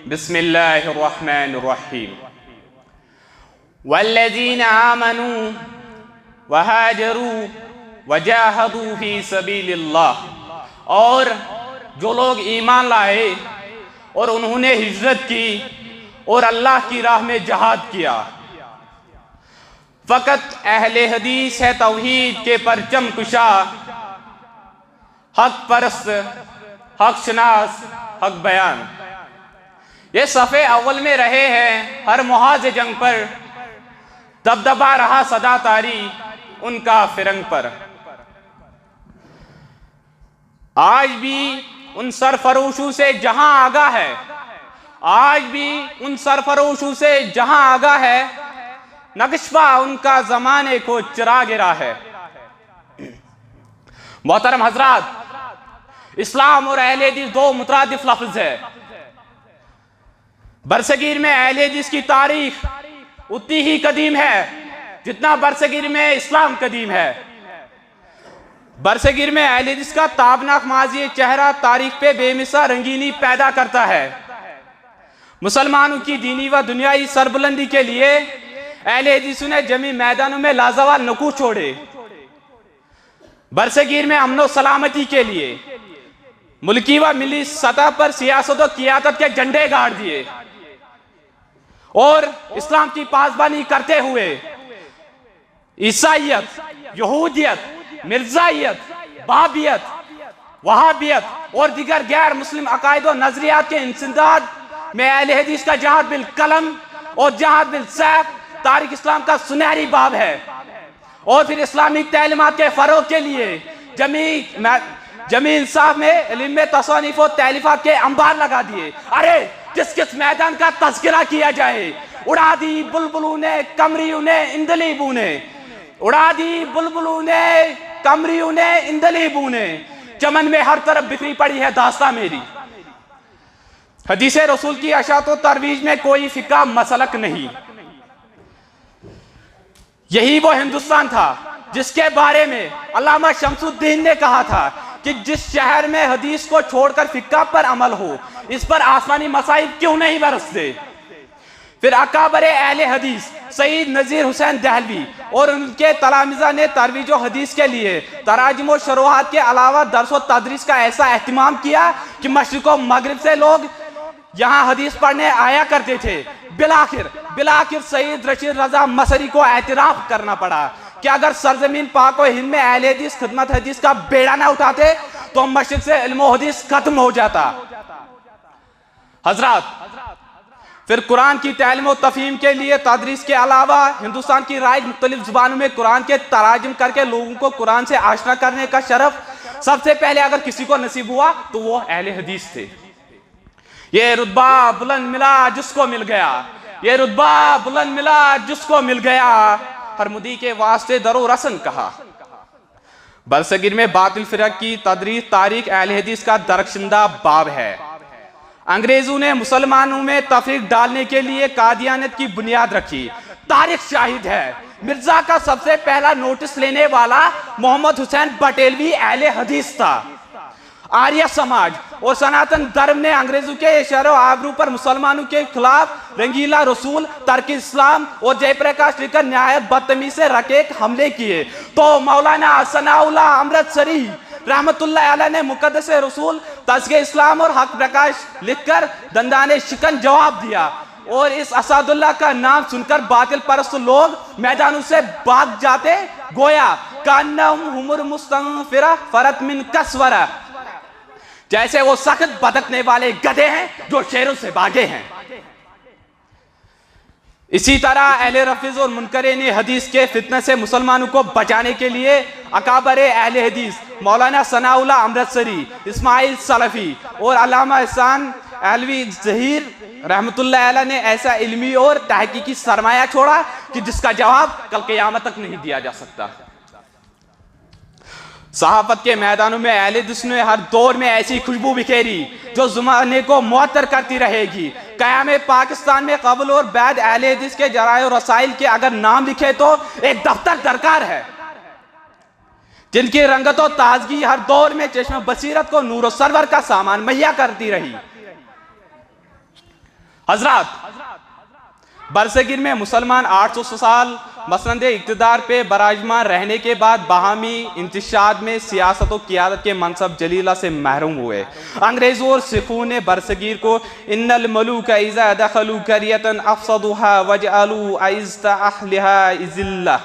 بسم الله الرحمن الرحيم۔ والذين آمنوا وهاجروا وجاهدوا في سبيل الله، اور جو لوگ ایمان لائے اور انہوں نے ہجرت کی اور اللہ کی راہ میں جہاد کیا، فقط اہل حدیث ہے توحید کے پرچم کشا، حق پرست، حق شناس، حق بیان۔ یہ صف اول میں رہے ہیں ہر محاذ جنگ پر، دبدبا رہا سدا طاری ان کا فرنگ پر۔ آج بھی ان سرفروشوں سے جہاں آگاہ ہے، آج بھی ان سرفروشوں سے جہاں آگاہ ہے، نقش پہ ان کا زمانے کو چرا گرا ہے۔ محترم حضرات، اسلام اور اہل حدیث دو مترادف لفظ ہے۔ برصغیر میں اہل حدیث کی تاریخ اتنی ہی قدیم ہے جتنا برصغیر میں اسلام قدیم ہے۔ برصغیر میں اہل حدیث کا تابناک ماضی چہرہ تاریخ پہ بے مثال رنگینی پیدا کرتا ہے۔ مسلمانوں کی دینی و دنیائی سربلندی کے لیے اہل حدیثوں نے جمی میدانوں میں لازوال نقوش چھوڑے۔ برصغیر میں امن و سلامتی کے لیے ملکی و ملی سطح پر سیاست و قیادت کے جھنڈے گاڑ دیے اور اسلام کی پاسبانی کرتے ہوئے عیسائیت، یہودیت، مرزائیت، بابیت، وہابیت اور دیگر غیر مسلم عقائد و نظریات کے انسداد میں اہل حدیث کا جہاد بالقلم اور جہاد بالسیف تاریخ اسلام کا سنہری باب ہے۔ اور پھر اسلامی تعلیمات کے فروغ کے لیے جمی جمی انصاف میں علم تصانیف و تالیفات کے انبار لگا دیے۔ ارے، کس کس میدان کا تذکرہ کیا جائے؟ اڑا دی بلبلوں نے، قمریوں نے، عندلیبوں نے، اڑا دی بلبلوں نے، قمریوں نے، عندلیبوں نے، چمن میں ہر طرف بکھری پڑی ہے داستان میری۔ حدیث رسول کی اشاعت و ترویج میں کوئی فقہ مسلک نہیں۔ یہی وہ ہندوستان تھا جس کے بارے میں علامہ شمس الدین نے کہا تھا کہ جس شہر میں حدیث کو چھوڑ کر فقہ پر عمل ہو، اس پر آسمانی مصائب کیوں نہیں برستے؟ پھر اکابر اہل حدیث سید نذیر حسین دہلوی اور ان کے تلامذہ نے ترویج و حدیث کے لیے تراجم و شروحات کے علاوہ درس و تدریس کا ایسا اہتمام کیا کہ مشرق و مغرب سے لوگ یہاں حدیث پڑھنے آیا کرتے تھے۔ بالآخر، بالآخر سید رشید رضا مصری کو اعتراف کرنا پڑا کہ اگر سرزمین پاک و ہند میں اہل حدیث خدمت حدیث کا بیڑا نہ اٹھاتے تو مشرق سے علم و حدیث ختم ہو جاتا۔ حضرات، پھر قرآن کی تعلیم و تفہیم کے لیے تدریس کے علاوہ ہندوستان کی رائج مختلف زبانوں میں قرآن کے تراجم کر کے لوگوں کو قرآن سے آشنا کرنے کا شرف سب سے پہلے اگر کسی کو نصیب ہوا تو وہ اہل حدیث تھے۔ یہ رتبہ بلند ملا جس کو مل گیا، یہ رتبہ بلند ملا جس کو مل گیا، ہر مدی کے واسطے درو رسن کہا۔ برصغیر میں باطل فرق کی تدریس تاریخ اہل حدیث کا درخشندہ باب ہے۔ انگریزوں نے مسلمانوں میں تفریق ڈالنے کے لیے قادیانیت کی بنیاد رکھی۔ تاریخ شاہد ہے، مرزا کا سب سے پہلا نوٹس لینے والا محمد حسین بٹیلوی اہل حدیث تھا۔ آریہ سماج اور سناتن دھرم نے انگریزوں کے شرف و آبرو پر مسلمانوں کے خلاف رنگیلا رسول، ترک اسلام اور جے پرکاش لکھن نہایت بدتمیزی سے رقیق حملے کیے تو مولانا ثناء اللہ امرتسری رحمت اللہ علیہ نے مقدس رسول، تزکیہ اسلام اور حق پرکاش لکھ کر دندان شکن جواب دیا اور اس اسد اللہ کا نام سن کر باطل پرست لوگ میدانوں سے بھاگ جاتے، گویا کانہم حمر مستنفرہ فرت من قسورہ، جیسے وہ سخت بھٹکنے والے گدھے ہیں جو شیروں سے بھاگے ہیں۔ اسی طرح اہل رفض اور منکرین حدیث کے فتنہ سے مسلمانوں کو بچانے کے لیے اکابر اہل حدیث مولانا ثناء اللہ امرتسری، اسماعیل سلفی اور علامہ احسان علوی ظہیر رحمۃ اللہ علیہ نے ایسا علمی اور تحقیقی سرمایہ چھوڑا کہ جس کا جواب کل قیامت تک نہیں دیا جا سکتا۔ صحافت کے میدانوں میں اہل حدیث نے ہر دور میں ایسی خوشبو بکھیری جو زمانے کو معطر کرتی رہے گی۔ قیام پاکستان میں قبل اور بعد اہل حدیث کے ذرائع و رسائل کے اگر نام لکھے تو ایک دفتر درکار ہے، جن کی رنگت و تازگی ہر دور میں چشم بصیرت کو نور و سرور کا سامان مہیا کرتی رہی۔ حضرات، برصغیر میں مسلمان آٹھ سو سال مسند اقتدار پہ براجمان رہنے کے بعد باہمی انتشاد میں سیاست و قیادت کے منصب جلیلہ سے محروم ہوئے۔ انگریزوں اور سکھوں نے برصغیر کو ان الملوک اذا دخلوا قریة افسدوها وجعلوا اعزة اہلها اذلہ،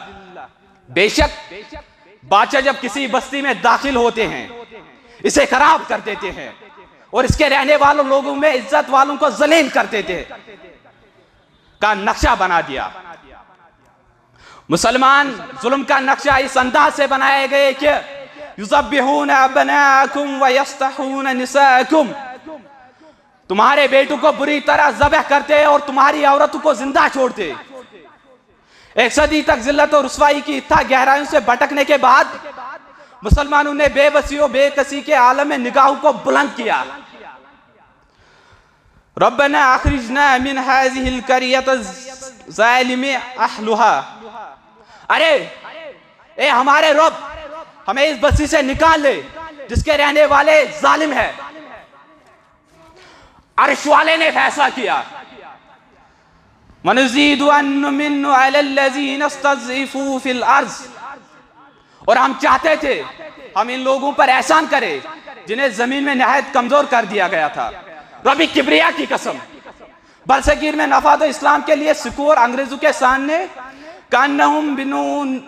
بے شک بادشاہ جب کسی بستی میں داخل ہوتے ہیں، اسے خراب کر دیتے ہیں اور اس کے رہنے والوں لوگوں میں عزت والوں کو ذلیل کرتے تھے، کا نقشہ بنا دیا۔ مسلمان ظلم کا نقشہ اس انداز سے بنائے گئے کہ یذبحون ابناءکم و یستحون نساءکم، تمہارے بیٹوں کو بری طرح ذبح کرتے اور تمہاری عورتوں کو زندہ چھوڑتے۔ ایک صدی تک ذلت و رسوائی کی تہ گہرائیوں سے بھٹکنے کے بعد مسلمانوں نے بے بسی و بے کسی کے عالم میں نگاہوں کو بلند کیا۔ ربنا اخرجنا من هذه القرية الظالم اهلها۔ ارے، اے ہمارے رب، ہمیں اس بستی سے نکال لے جس کے رہنے والے ظالم ہیں۔ عرش والے نے فیصلہ کیا، ونزيد أن نمن على الذين استضعفوا في الأرض، اور ہم چاہتے تھے ہم ان لوگوں پر احسان کریں جنہیں زمین میں نہایت کمزور کر دیا گیا تھا۔ ربی کبریا کی قسم، برصغیر میں نفاذ اسلام کے لیے سکھوں اور انگریزوں کے سامنے کانہم بنون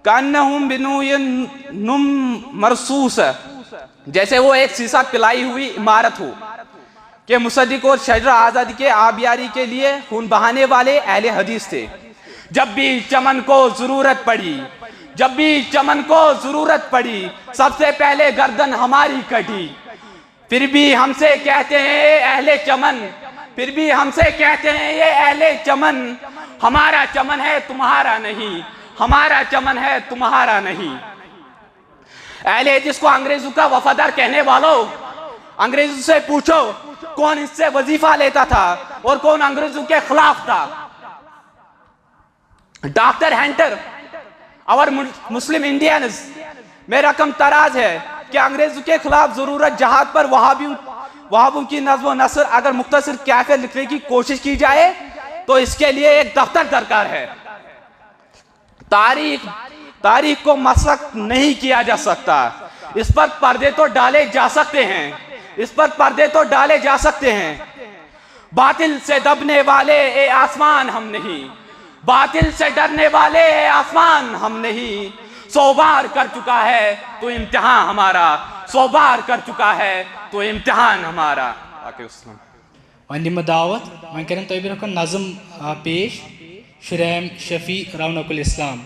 کانہم بنون مرصوص، جیسے وہ ایک سیسہ پلائی ہوئی عمارت ہو، کہ مصدق اور شجرہ آزادی کے آبیاری کے لیے خون بہانے والے اہل حدیث تھے۔ جب بھی چمن کو ضرورت پڑی، جب بھی چمن کو ضرورت پڑی، سب سے پہلے گردن ہماری کٹی۔ پھر بھی ہم سے کہتے ہیں اے اہل چمن، پھر بھی ہم سے کہتے ہیں یہ اہل چمن، ہمارا چمن ہے تمہارا نہیں، ہمارا چمن ہے تمہارا نہیں۔ اہل حدیث کو انگریزوں کا وفادار کہنے والوں، انگریزوں سے پوچھو کون اس سے وظیفہ لیتا تھا اور کون انگریزوں کے خلاف تھا۔ ڈاکٹر ہنٹر اور مسلم انڈینز میں رقم تراز ہے کہ انگریزوں کے خلاف ضرورت جہاد پر وہابیوں وہابوں کی نظم و نثر اگر مختصر کیفیت لکھنے کی کوشش کی جائے تو اس کے لیے ایک دفتر درکار ہے۔ تاریخ تاریخ کو مسخ نہیں کیا جا سکتا، اس پر پردے تو ڈالے جا سکتے ہیں، اس پر پردے تو ڈالے جا سکتے ہیں۔ باطل سے دبنے والے اے آسمان ہم نہیں، باطل سے ڈرنے والے اے آسمان ہم نہیں۔ سو بار کر چکا ہے تو امتحان ہمارا، سو بار کر چکا ہے تو امتحان ہمارا۔ باقی السلام۔ وۄنۍ دِمہٕ بہٕ دعوت، وۄنۍ کَرن تۄہہِ برٛونٛہہ کُن نظم، آ، پیش شُریم شفیع رونق الاسلام۔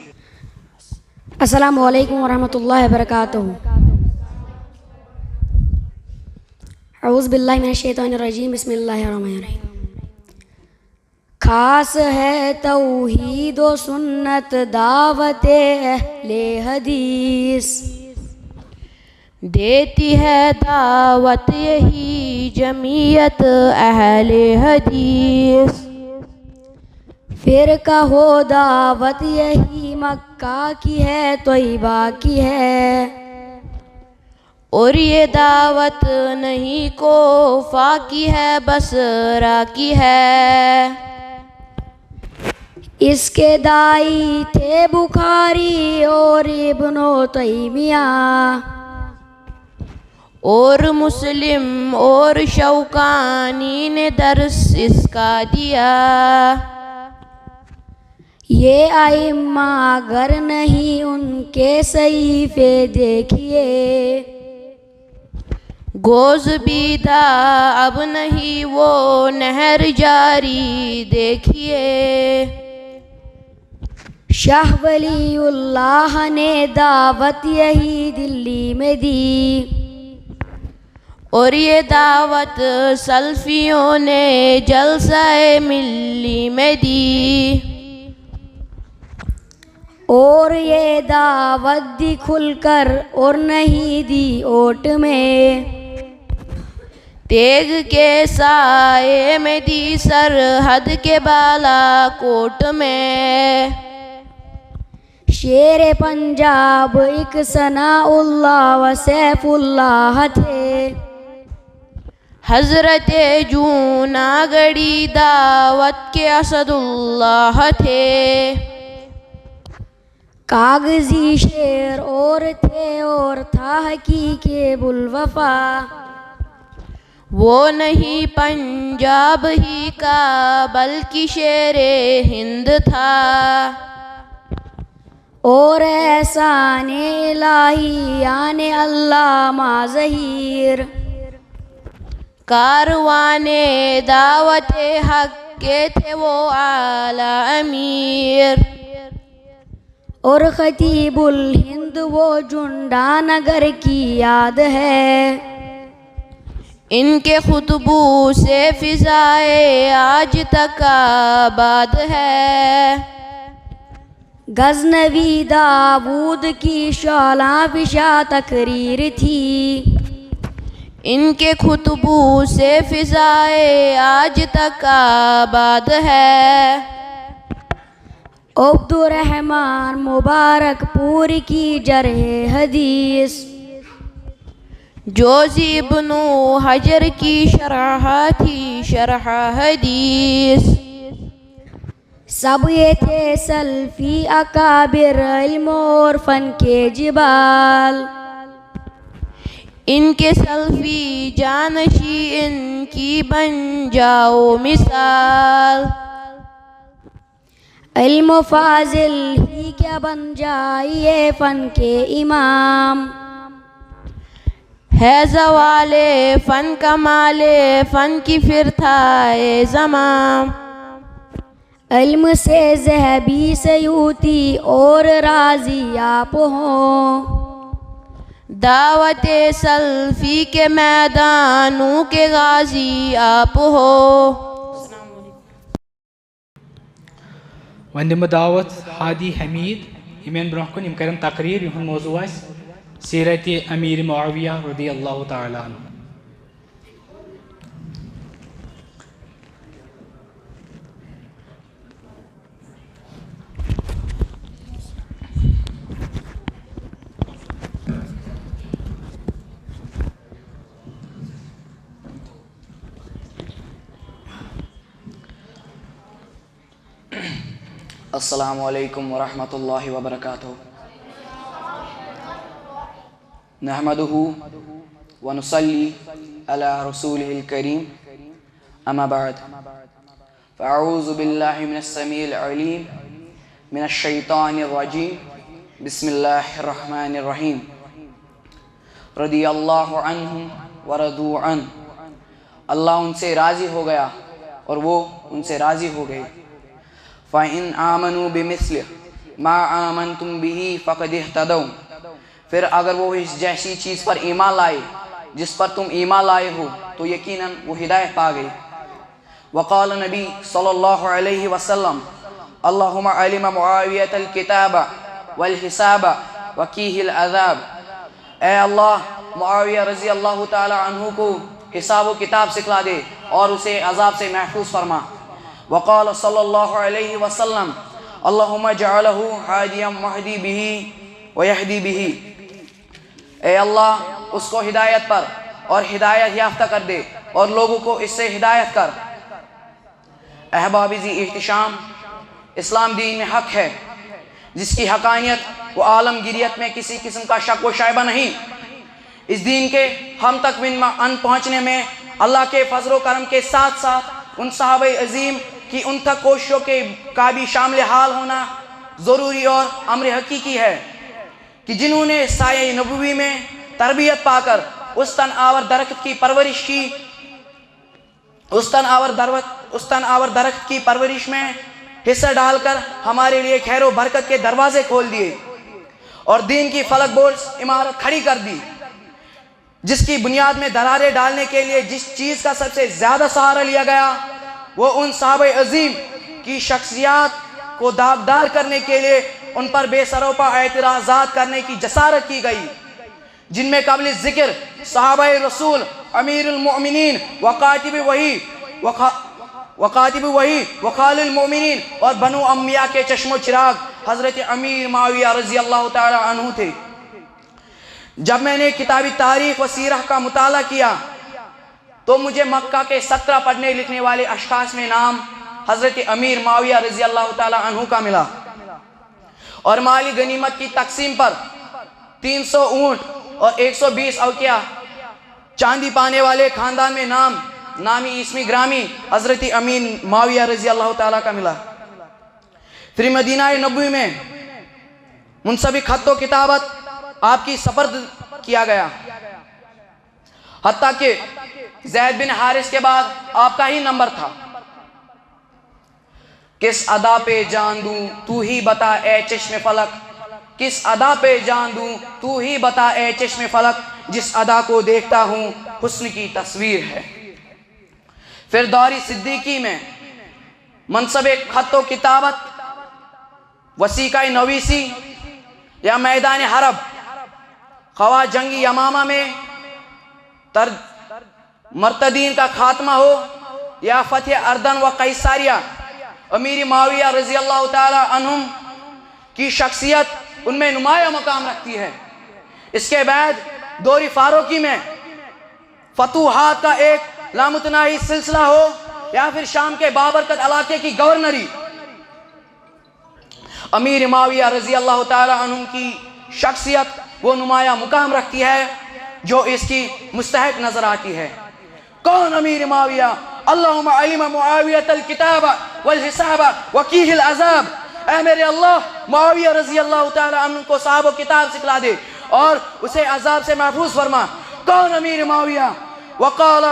السلام علیکم ورحمۃ اللہ وبرکاتہ۔ اعوذ باللہ من الشیطان الرجیم، بسم اللہ الرحمن الرحیم۔ خاص ہے توحید و سنت دعوت اہل حدیث۔ دیتی ہے دعوت یہی جمعیت اہل حدیث۔ فرقہ و دعوت یہی مکہ کی ہے، طیبہ کی ہے۔ اور یہ دعوت نہیں کوفہ کی ہے، بصرہ کی ہے۔ اس کے داعی تھے بخاری اور ابن تیمیہ۔ اور مسلم اور شوکانی نے درس اس کا دیا۔ یہ ائمہ اگر نہیں ان کے صحیفے دیکھیے۔ گوز بیدہ اب نہیں وہ نہر جاری دیکھیے۔ شاہ ولی اللہ نے دعوت یہی دلی میں دی۔ اور یہ دعوت سلفیوں نے جلسہ ملی میں دی۔ اور یہ دعوت دی کھل کر اور نہیں دی اوٹ میں۔ تیغ کے سائے میں دی سرحد کے بالا کوٹ میں۔ شیر پنجاب ایک ثناء اللہ و سیف اللہ تھے۔ حضرت جوناگڑی دعوت کے اسد اللہ تھے۔ کاغذی شعر اور تھے اور تھا حقیقی ابوالوفا۔ وہ نہیں پنجاب ہی کا بلکہ شیر ہند تھا۔ اور احسان الہی یعنی علامہ ظہیر۔ کاروان دعوت حق کے تھے وہ اعلیٰ امیر۔ اور خطیب الہند وہ جنڈا نگر کی یاد ہے۔ ان کے خطبوں سے فضائے آج تک آباد ہے۔ غزنوی داود کی شعلہ فشاں تقریر تھی۔ ان کے خطبوں سے فضائے آج تک آباد ہے۔ عبدالرحمن مبارک پور کی جرح حدیث۔ جوزی ابن حجر کی شرح تھی شرح حدیث۔ سب یہ تھے سلفی اکابر علم اور فن کے جبال۔ ان کے سلفی جانشین ان کی بن جاؤ مثال۔ علم و فاضل ہی کیا بن جائیے فن کے امام۔ ہے زوال فن کمال فن کی پھر تھا اے زمام۔ علم سے ذہبی سیوطی اور رازی آپ ہوں۔ دعوت سلفی کے میدانوں کے غازی آپ ہو۔ وۄنۍ دِمہٕ بہٕ دعوت ہادی حمید یِم یِن برونٛہہ کُن، یِم کَرن تقریر، یِہُنٛد موضوع آسہِ سیرت امیر معاویہ رضی اللہ تعالیٰ عنہ۔ السلام علیکم ورحمۃ اللہ وبرکاتہ۔ نحمده ونصلي على رسوله الكريم، أما بعد، فأعوذ بالله من السميع العليم من الشيطان الرجيم، بسم الله الرحمن الرحيم۔ رضي الله عنهم ورضوا عنه۔ اللہ ان سے راضی ہو گیا اور وہ ان سے راضی ہو گئے۔ فَإِنْ آمَنُوا بِمِثْلِ مَا آمَنْتُمْ بِهِ فَقَدِ اهْتَدَوْا۔ پھر اگر وہ اس جیسی چیز پر ایمان لائے جس پر تم ایمان لائے ہو، تو یقیناً وہ ہدایت پا گئے۔ وقال نبی صلی اللہ علیہ وسلم، اللهم علم معاوية الكتاب والحساب وقيه العذاب۔ اے اللہ، معاویہ رضی اللہ تعالیٰ عنہ کو حساب و کتاب سکھلا دے اور اسے عذاب سے محفوظ فرما۔ وقال صلی اللہ علیہ وسلم، اللهم اجعله هاديا واهد به ويهدي به۔ اے اللہ، اس کو ہدایت پر اور ہدایت یافتہ کر دے اور لوگوں کو اس سے ہدایت کر۔ احباب ذی احتشام، اسلام دین حق ہے، جس کی حقانیت و عالمگیریت میں کسی قسم کا شک و شائبہ نہیں۔ اس دین کے ہم تک ان پہنچنے میں اللہ کے فضل و کرم کے ساتھ ساتھ ان صحابہ عظیم کی ان تک کوششوں کے کا بھی شامل حال ہونا ضروری اور امر حقیقی ہے کہ جنہوں نے سایہ نبوی میں تربیت پا کر اس تن آور درخت کی پرورش کی، اس تن آور دروت، اس تن آور درخت کی پرورش میں حصہ ڈال کر ہمارے لیے خیر و برکت کے دروازے کھول دیے اور دین کی فلک بورس عمارت کھڑی کر دی، جس کی بنیاد میں دراریں ڈالنے کے لیے جس چیز کا سب سے زیادہ سہارا لیا گیا، وہ ان صحابہ عظیم کی شخصیات کو داغدار کرنے کے لیے ان پر بے سروپا اعتراضات کرنے کی جسارت کی گئی، جن میں قابل ذکر صحابہ رسول، امیر المؤمنین، وقاتب وحی، وقا-، وقاتب وحی، وخال المؤمنین اور بنو انبیاء کے چشم و چراغ حضرت امیر معاویہ رضی اللہ تعالی عنہ تھے۔ جب میں نے کتابی تاریخ و سیرہ کا مطالعہ کیا تو مجھے مکہ کے سترہ پڑھنے لکھنے والے اشخاص میں نام حضرت امیر معاویہ رضی اللہ تعالی عنہ کا ملا اور مالی غنیمت کی تقسیم پر تین سو اونٹ اور ایک سو بیس اوقیہ چاندی پانے والے خاندان میں نام نامی اسمی گرامی حضرت امیر معاویہ رضی اللہ تعالی کا ملا۔ پھر مدینہ نبوی میں منصب خط و کتابت آپ کی سپرد کیا گیا۔ حتیٰ کہ زید بن حارث کے بعد آپ کا ہی نمبر تھا۔ کس ادا پہ جان دوں، تو ہی بتا اے چشم فلک، کس ادا پہ جان دوں، تو ہی بتا اے چشم فلک، جس ادا کو دیکھتا ہوں حسن کی تصویر ہے۔ پھر دور صدیقی میں منصب خط و کتابت، وثیقہ نویسی یا میدان حرب، خواہ جنگ یمامہ میں تر مرتدین کا خاتمہ ہو یا فتح اردن و قیصاریہ، امیر معاویہ رضی اللہ تعالی عنہم کی شخصیت ان میں نمایاں مقام رکھتی ہے۔ اس کے بعد دور فاروقی میں فتوحات کا ایک لامتناہی سلسلہ ہو یا پھر شام کے بابرکت علاقے کی گورنری، امیر معاویہ رضی اللہ تعالی عنہ کی شخصیت وہ نمایاں مقام رکھتی ہے جو اس کی مستحق نظر آتی ہے۔ کون امیر معاویہ؟ اللہم علم معاویہ الکتاب والحساب وقیہ العذاب۔ اے میرے اللہ، معاویہ رضی اللہ تعالی عنہ کو صاحب و کتاب سکھلا دے اور اسے عذاب سے محفوظ فرما۔ کون امیر معاویہ؟ وقال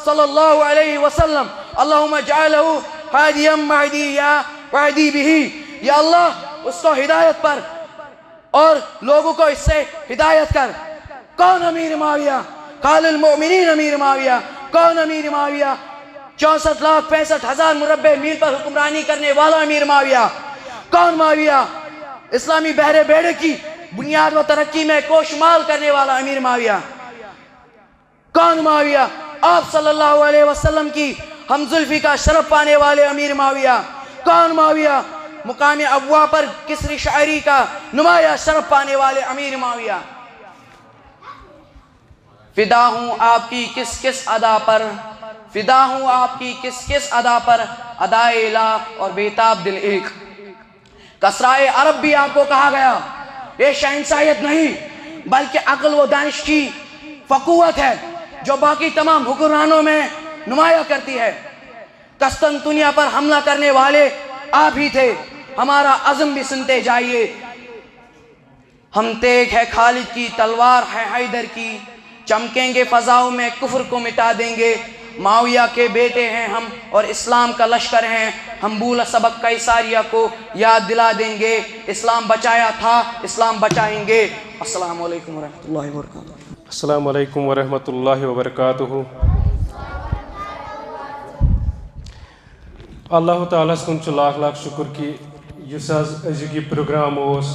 صلی اللہ علیہ وسلم، اللہم اجعلہ ہادیا مہدیا واہدی بہ۔ یا اللہ، اس کو ہدایت پر اور لوگوں کو اس سے ہدایت کر۔ کون امیر معاویہ؟ خال المؤمنین امیر معاویہ۔ کون امیر معاویہ؟ چونسٹھ لاکھ پینسٹھ ہزار مربع میل پر حکمرانی کرنے والا امیر معاویہ۔ کون معاویہ؟ اسلامی بحر بیڑے کی بنیاد و ترقی میں کوشمال کرنے والا امیر معاویہ۔ کون معاویہ؟ آپ صلی اللہ علیہ وسلم کی ہم زلفی کا شرف پانے والے امیر معاویہ۔ کون معاویہ؟ مقام ابوا پر کسری شاعری کا نمایاں شرف پانے والے امیر معاویہ۔ فدا ہوں آپ کی کس کس ادا پر، فدا ہوں آپ کی کس کس ادا پر، ادائے الہ اور بیتاب دل ایک۔ کسرائے عرب بھی آپ کو کہا گیا، یہ شہنشاہیت نہیں، بلکہ عقل و دانش کی فقوت ہے جو باقی تمام حکمرانوں میں نمایاں کرتی ہے۔ قسطنطنیہ پر حملہ کرنے والے آپ ہی تھے، ہمارا عزم بھی سنتے جائیے۔ ہم تیغ ہے خالد کی، تلوار ہے حیدر کی، چمکیں گے فضاؤں میں، کفر کو مٹا دیں گے۔ معاویہ کے بیٹے ہیں ہم اور اسلام کا لشکر ہیں، ہم بولا سبق قیصاریہ کو یاد دلا دیں گے۔ اسلام بچایا تھا، اسلام بچائیں گے۔ السلام علیکم ورحمۃ اللہ وبرکاتہ۔ السلام علیکم ورحمۃ اللہ وبرکاتہ۔ اللہ تعالیٰ ہس کُن چھُ لاکھ لاکھ شُکُر کہِ یُس حظ أزیُک یہِ پروگرام اوس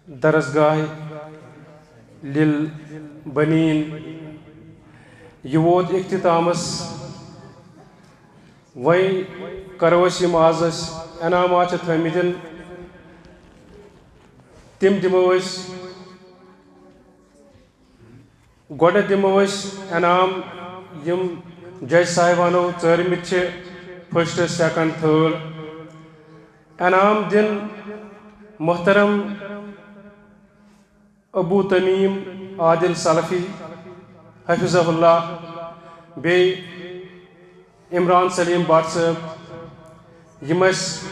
درسگاہ للبنین، یہِ ووت اختتامس۔ وۄنۍ کرو أسۍ یِم آز أسۍ انعامات چھِ تھٲمٕتۍ، تِم دِمو أسۍ۔ گۄڈٕ دِمو أسۍ انعام یِم جج صاحبانو ژٲرمٕتۍ چھِ، first، second، third۔ انعام دِن محترم ابو تمیم عادل سلفی حفظہ اللہ، بیٚیہِ عمران سلیم بٹ صٲب، یِم ٲسۍ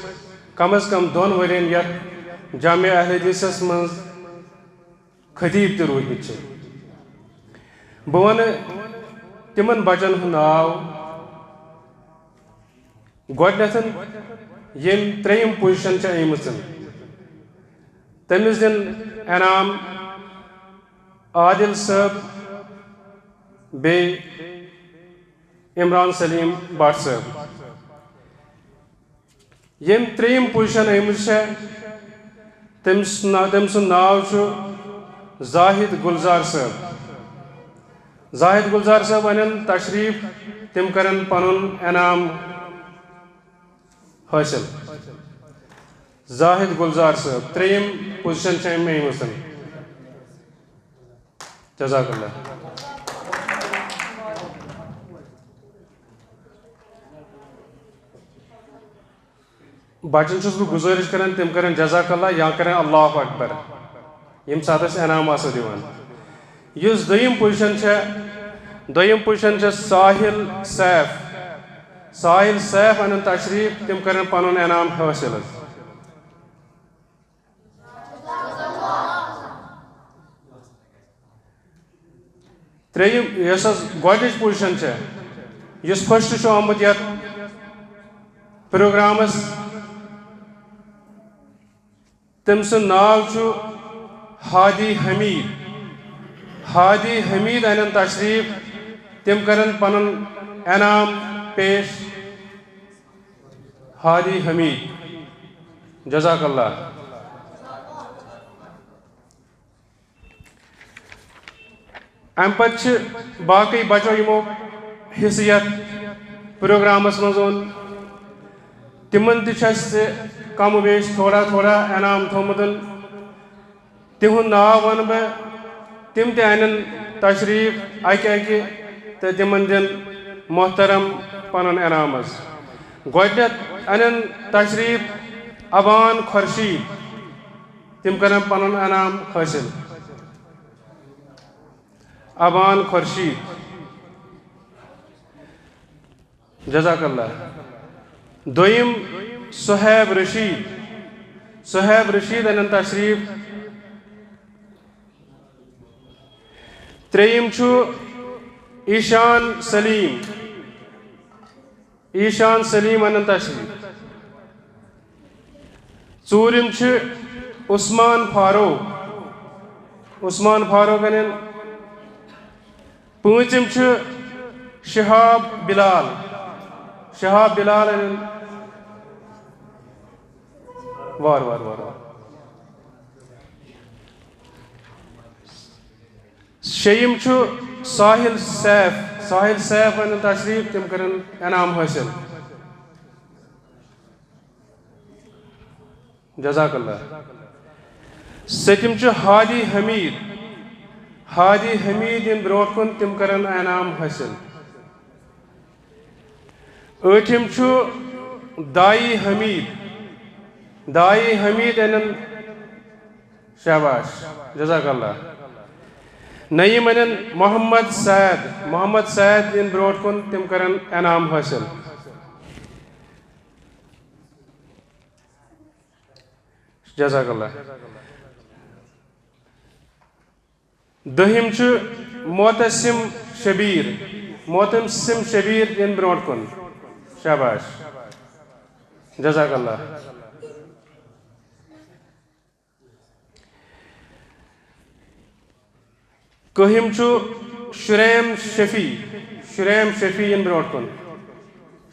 کم از کم دۄن ؤرین یتھ جامع اہل حدیثس منٛز خطیب تہِ روٗدمٕتۍ چھِ۔ بہٕ وَنہٕ تِمن بچن ہُنٛد ناو۔ گۄڈٕنٮ۪تھ ییٚمۍ ترٛیٚیِم position چھِ أنمٕژ، تٔمِس دِن انعام عادل صٲب بیٚیہِ عمران سلیم بٹ صٲب۔ ییٚمۍ ترٛیٚیِم position أنمٕژ چھےٚ، تٔمِس نا-، تٔمۍ سُنٛد ناو چھُ زاہد گلزار صٲب۔ زاہد گلزار صٲب اَنن تشریٖف، تِم کَرن پَنُن انعام حٲصِل۔ زاہد گلزار صٲب، ترٛیٚیِم position چھےٚ أمۍ أنمٕژ۔ جزاک اللہ۔ بچن چھُس بہٕ گُزٲرِش کران، تِم کرن جزاک اللہ یا کرن اللہ اکبر، ییٚمہِ ساتہٕ أسۍ انعام آسو دِوان۔ یُس دوٚیِم position چھےٚ، دوٚیِم position چھےٚ ساحل سیف۔ ساحل سیف انن تشریف، تِم کرن پنُن انعام حٲصِل حظ۔ ترٛیٚیِم، یۄس حظ گۄڈٕنِچ پوزیشن چھےٚ، یُس فسٹ چھُ آمُت یتھ پروگرامس، تٔمۍ سُنٛد ناو چھُ ہادی حمید۔ ہادی حمید انن تشریف، تِم کرن پنُن انعام پیش۔ ہادی حمید، جزاک اللہ۔ امہِ پتہٕ چھِ باقٕے بچو یِمو حصہٕ یتھ پروگرامس منٛز اوٚن، تِمن تہِ چھُ اسہِ کم و بیش تھوڑا تھوڑا انعام تھوٚومُت۔ تِہُنٛد ناو ونہٕ بہٕ، تِم تہِ انن تشریف اکہِ اکہِ تہٕ تِمن دِن محترم پنُن انعام حظ۔ گۄڈٕنیتھ انن تشریف ابان خورشید، تِم کرن پنُن انعام حٲصِل۔ ابان خورشید، جزاک اللہ۔ دوٚیِم، صہیب رشید۔ صہیب رشید انن تشریف۔ ترٛیٚیِم چھُ ایشان سلیم۔ ایشان سلیم انن تشریف۔ ژوٗرِم چھُ عثمان فاروق۔ عثمان فاروق انن۔ پوٗنٛژِم چھُ شہاب بلال۔ شہاب بلال انن۔ وار وار وار وار۔ شیٚیِم چھُ ساحل سیف۔ ساحل سیف انن تشریف، تِم کرن انعام حٲصِل۔ جزاک اللہ۔ سٔتِم چھُ ہادی حمید۔ ہادی حمید یِن برونٛٹھ کُن، تِم کرن انعام حٲصِل۔ ٲٹھِم چھُ دائی حمید۔ دائی حمید انن، شاباش، جزاک اللہ۔ نٔیِم انن محمد سید۔ محمد سید یِن برونٛٹھ کُن، تِم کرن انعام حٲصِل۔ جزاک اللہ۔ دٔہِم چھُ معتصم شبیر۔ معتصم شبیر یِن برونٛٹھ کُن۔ شاباش۔ جزاک اللہ۔ کٔہِم چھُ شُریم شفیع۔ شُریم شفیع یِن برونٛٹھ کُن۔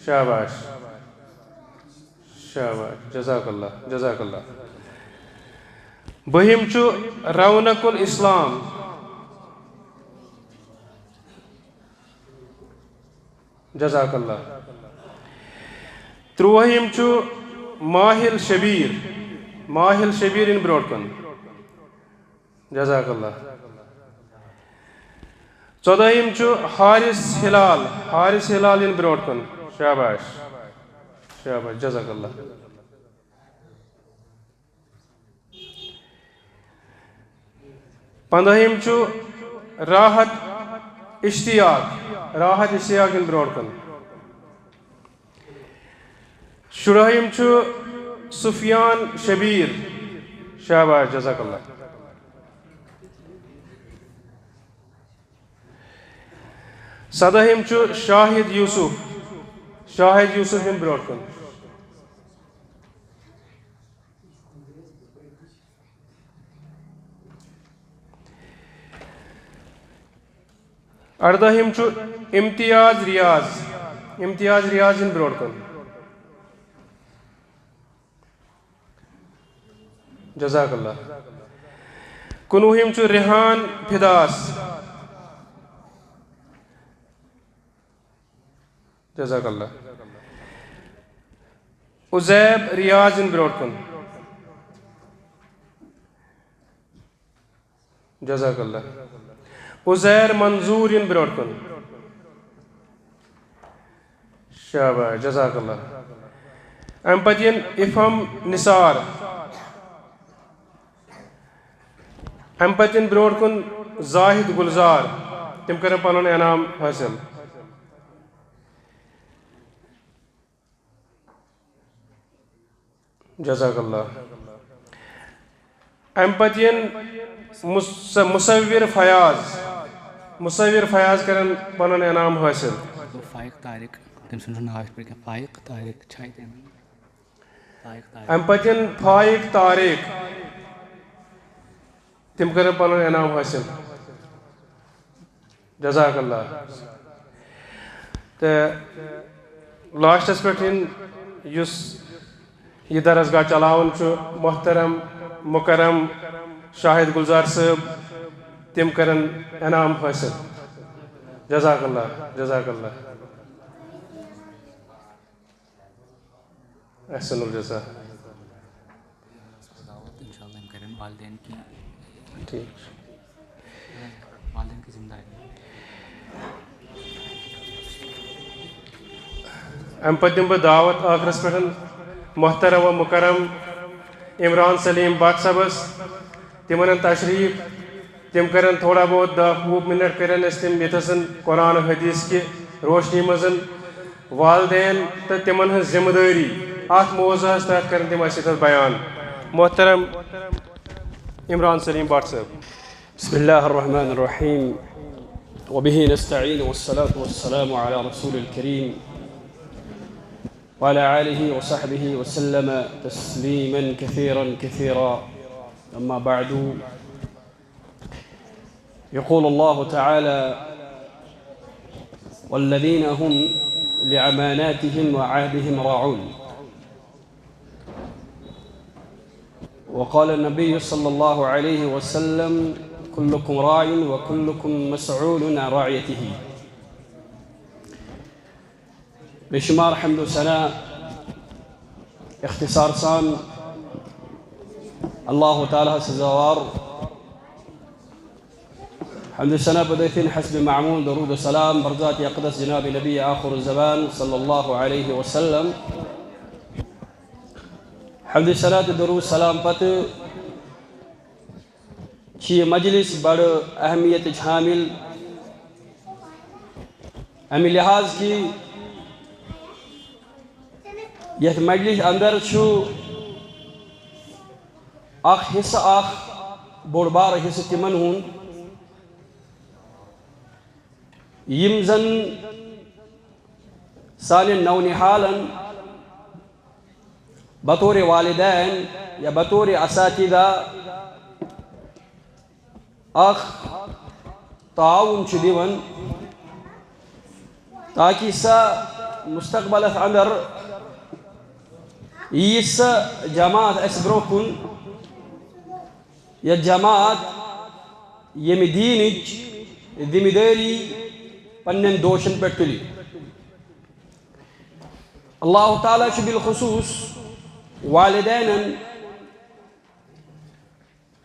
شاباش۔ شاباش۔ جزاک اللہ۔ جزاک اللہ۔ بٔہِم چھُ رونق الاسلام۔ جزاک اللہ۔ ترٛوہِم چھُ ماہل شبیر۔ ماہل شبیر یِن برونٛٹھ کُن۔ جزاک اللہ۔ ژۄدٲہِم چھُ حارث ہلال۔ حارث ہلال یِن برونٛٹھ کُن۔ شاباش۔ شاباش۔ جزاک اللہ۔ پندٲہِم چھُ راحت اشتیاق۔ راحت اشتیاق یِن برونٛٹھ کُن۔ شُراہِم چھُ سفیان شبیر۔ شاباش، جزاک اللہ۔ سدٲہِم چھُ شاہد یوسف۔ شاہد یوسف یِن برونٛٹھ کُن۔ اردٲہِم چھُ امتیاز ریاض۔ امتیاز ریاض یِن برونٛٹھ کُن۔ جزاک اللہ۔ کُنوُہِم چھُ ریحان فداس۔ جزاک اللہ۔ عزیب ریاض یِن برونٛٹھ کُن۔ جزاک اللہ۔ عزیر منظور یِن برونٛٹھ کُن۔ شاباش، جزاک اللہ۔ اَمہِ پتہٕ یِن افہم نثار۔ اَمہِ پتہٕ یِن برونٛٹھ کُن زاہد گلزار۔ تِم کرن پنُن انعام حٲصِل۔ جزاک اللہ۔ اَمہِ پتہٕ یِن مُس-، مُصوِر فیاض۔ مصور فیاض کرن پنُن انعام حٲصِل۔ گوٚو فائق طارق، تٔمۍ سُنٛد چھُ ناو یِتھ پٲٹھۍ کینٛہہ، فائق طارق چھا ییٚتٮ۪ن؟ فائق طارق۔ اَمہِ پتہٕ یِن فائق طارق، تِم کرن پنُن انعام حٲصِل۔ جزاک اللہ۔ تہٕ لاسٹس پٮ۪ٹھ یِن، یُس یہِ درسگاہ چلاوان چھُ، محترم مکرم شاہد گلزار صٲب، تِم کرن انعام حٲصِل۔ جزاک اللہ، جزاک اللہ۔ احسن الجزا۔ انشاءاللہ یِم کرن والدین کی، ٹھیٖک چھُ۔ والدین کی ذمہ داری۔ اَمہِ پتہٕ دِمہٕ بہٕ دعوت ٲخرس پٮ۪ٹھ محترم و مکرم عمران سلیم بٹ صٲبس، تِمن ہُنٛد تشریف، تِم کرن تھوڑا بہت دہ وُہ منٹ کرن أسۍ تِم ییٚتہِ ہسن قرآن حدیث کہِ روشنی منٛز والدین تہٕ تِمن ہٕنٛز ذمہٕ دٲری اتھ موضوعس تحت کرن تِم اسہِ ییٚتہِ بیان۔ محترم عمران سلیم بٹ صٲب۔ بسم الله الرحمن الرحيم، وبه نستعين، والصلاة والسلام على رسول الكريم وعلى آله وصحبه وسلم تسليما كثيرا كثيرا. أما بعد، يقول الله تعالى: والذين هم لأماناتهم وعهدهم راعون. وقال النبي صلى الله عليه وسلم: كلكم راع وكلكم مسؤول عن رعيته. بے شمار حمد و ثنا اختصار سان اللہ تعالیٰ سزاوار۔ حمد و ثنا بدیتین حسب معمول، درود و سلام بر ذات اقدس جناب نبی آخر الزمان صلی اللہ علیہ وسلم۔ حمد و ثنا تہٕ درود سلام پتہٕ چھِ یہِ مجلس بڑٕ اہمیتٕچ حامل، امہِ لحاظ کہِ یتھ مجلس اندر چھُ اکھ حصہٕ، اکھ بوٚڑ بارٕ حصہٕ تِمن ہُنٛد، یِم زن سانٮ۪ن نونہالن بطور والدین یا بطور اساتذہ اکھ تعاون چھُ دِوان، تاکہ سۄ مستقبلس اندر یی سۄ جماعت اسہِ برونٛہہ کُن، یا جماعت ییٚمہِ دیٖنٕچ ذمہ دٲری پننٮ۪ن دوشن پٮ۪ٹھ تُلہِ۔ اللہ تعالیٰ چھُ بالخصوص والدینن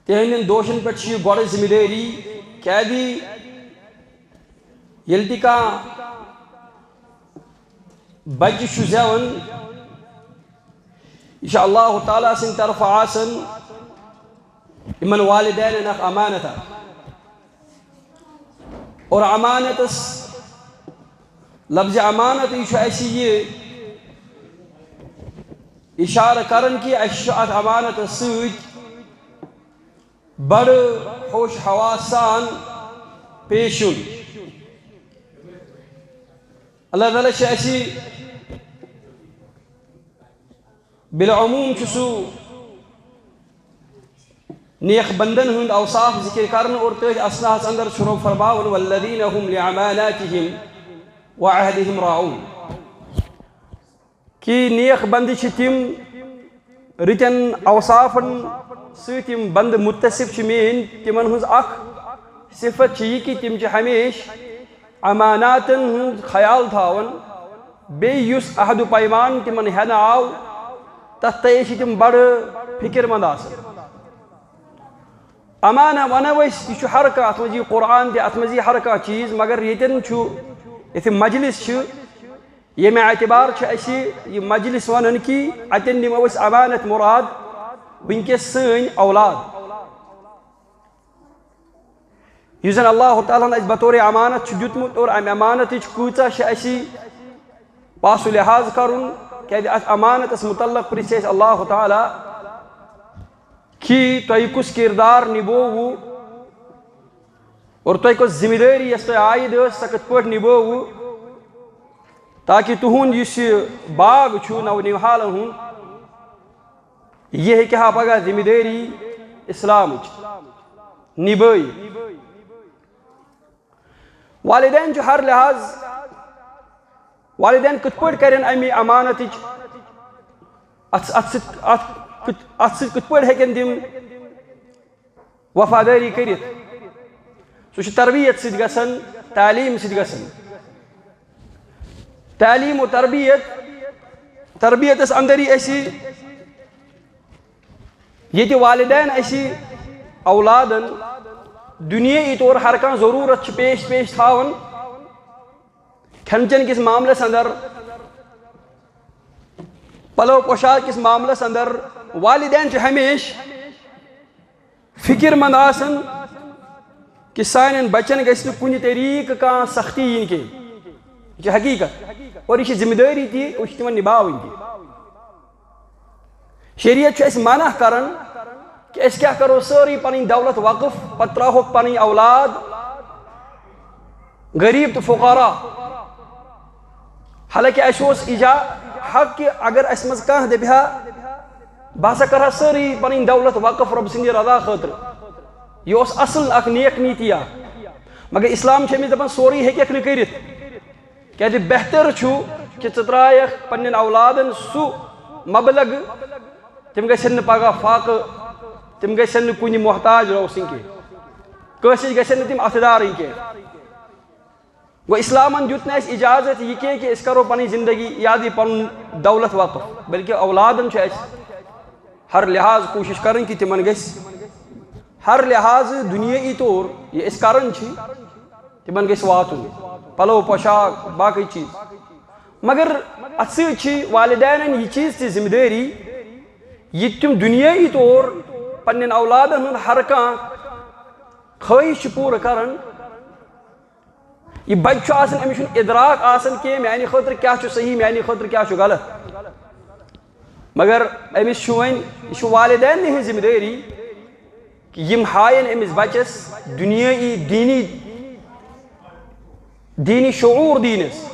تِہنٛدٮ۪ن دوشن پٮ۪ٹھ چھِ یہِ گۄڈٕ ذمہ دٲری، کیازِ ییٚلہِ تہِ کانٛہہ بچہِ چھُ زٮ۪وان، یہِ چھُ اللہ تعالیٰ سٕنٛدِ طرفہٕ آسان یِمن والدینن اکھ امانت اکھ۔ اور امانتس، لفظ امانت، یہِ چھُ اسہِ یہِ اشارٕ کران کہِ اسہِ چھُ اتھ امانتس سۭتۍ بڑٕ ہوش حواس سان پیش یُن۔ اللہ تعالیٰ چھُ اسہِ بالعموم چھُ سُہ نیک بندن ہُنٛد اوصاف ذکر کرنہٕ اور تٔتھۍ اثناہس اندر چھُ رۄب فرماوان: "والذین هم لاماناتہم وعہدہم راعون"۔ کہ نیک بندٕ چھِ تِم رٕتٮ۪ن اوصافن سۭتۍ یِم بندٕ متصف چھِ میٲنۍ، تِمن ہٕنٛز اکھ صفت چھِ یہِ کہ تِم چھِ ہمیشہِ اماناتن ہُنٛد خیال تھاوان، بیٚیہِ یُس عہد و پیمان تِمن ہٮ۪نہٕ آو، تتھ تہٕ چھِ تِم بڑٕ فکر مند آسان۔ امانہ ونو أسۍ، یہِ چھُ ہر کانٛہہ، اتھ منٛز یہِ قرآن تہِ، اتھ منٛز یہِ ہر کانٛہہ چیٖز، مگر ییٚتٮ۪ن چھُ، ییٚتہِ مجلس چھِ، ییٚمہِ اعتبار چھُ اَسہِ یہِ مجلس ونان کہِ اتٮ۪ن نِمو أسۍ امانت مراد وٕنکیٚس سٲنۍ اولاد۔ یُس زن اللہ تعالیٰ ہن اَسہِ بطور امانت چھُ دیُتمُت اور امہِ امانتٕچ کۭژاہ چھِ اَسہِ پاس و لحاظ کرُن، کیازِ اتھ امانتس متعلق پرژھِ اَسہِ اللہ تعالیٰ کہِ تۄہہِ کُس کردار نبووُ اور تۄہہِ کۄس ذمہٕ دٲری یۄس تۄہہِ عائد ٲس، سۄ کِتھ پٲٹھۍ نِبٲوٕ، تاکہِ تُہُنٛد یُس یہِ باغ چھُ نو نِوحالن ہُنٛد، یہِ ہیٚکہِ ہا پگاہ ذمہٕ دٲری اسلامٕچ نِبٲوِتھ۔ والدین چھُ ہر لحاظ، والدین کِتھ پٲٹھۍ کرن اَمہِ امانتٕچ، اتھ اتھ سۭتۍ اتھ کِتھ اتھ سۭتۍ کِتھ پٲٹھۍ ہیٚکن تِم وفادٲری کٔرِتھ؟ سُہ چھُ تربیت سۭتۍ گژھان، تعلیٖم سۭتۍ گژھان۔ تعلیٖم و تربیت، تربیتس اندر یی اَسہِ، ییٚتہِ والدین اَسہِ اولادن دُنیٲیی طور ہر کانٛہہ ضروٗرت چھِ پیش پیش تھاوان، کھٮ۪ن چٮ۪ن کِس معاملس اندر، پلو پوشاک کِس معاملس اندر، والدین چھِ ہمیشہِ فکر مند آسان کہِ سانٮ۪ن بچن گژھِ نہٕ کُنہِ طریقہٕ کانٛہہ سختی یِنۍ کینٛہہ۔ یہِ چھِ حقیقت اور یہِ چھِ ذمہٕ دٲری تہِ، یہِ چھِ تِمن نباوٕنۍ تہِ۔ شریعت چھُ اَسہِ منع کران کہِ أسۍ کیٛاہ کرو، سٲرٕے پنٕنۍ دولت وقف، پتہٕ ترٛاوہوکھ پنٕنۍ اولاد غریب تہٕ فقراء۔ حالانکہ اَسہِ اوس ایجا حق کہِ اگر اَسہِ منٛز کانٛہہ دَپہِ ہا، بہٕ ہسا کرٕ ہا سٲرٕے پنٕنۍ دولت وقف رۄب سٕنٛدِ رضا خٲطرٕ، یہِ اوس اصل اکھ نیک نیتی اکھ۔ مگر اسلام چھُ أمِس دَپان سورُے ہیٚکٮ۪کھ نہٕ کٔرِتھ۔ کیازِ بہتر چھُ کہِ ژٕ ترٛایَکھ پننٮ۪ن اولادن سُہ مبلغ، تِم گژھن نہٕ پگاہ فاقہٕ، تِم گژھن نہٕ کُنہِ محتاج روسٕنۍ کینٛہہ، کٲنٛسہِ نِش گژھن نہٕ تِم اَتھٕ دارٕنۍ کینٛہہ۔ گوٚو، اسلامن دیُت نہٕ اَسہِ اجازت یہِ کینٛہہ کہِ أسۍ کرو پنٕنۍ زندگی یا دِ پنُن دولت وقف، بلکہِ اولادن چھُ اَسہِ ہر لحاظ کوٗشِش کرٕنۍ کہِ تِمن گژھِ ہر لحاظ دُنیٲیی طور یہِ أسۍ کران چھِ، تِمن گژھِ واتُن، پلو پوشاک، باقٕے چیٖز۔ مگر اتھ سۭتۍ چھِ والدینن یہِ چیٖز تہِ ذمہٕ دٲری، یہِ تِم دُنیٲیی طور پننٮ۪ن اولادن ہُنٛد ہر کانٛہہ خٲہِش چھِ پوٗرٕ کران۔ یہِ بچہٕ چھُ آسان، أمِس چھُنہٕ ادراک آسان کینٛہہ میانہِ خٲطرٕ کیٛاہ چھُ صحیح، میانہِ خٲطرٕ کیٛاہ چھُ غلط۔ مگر أمِس چھُ وۄنۍ، یہِ چھُ والدیننٕے ہٕنٛز ذمہٕ دٲری کہِ یِم ہاین أمِس بچس دُنیٲیی دینی، دینی شعور دینس،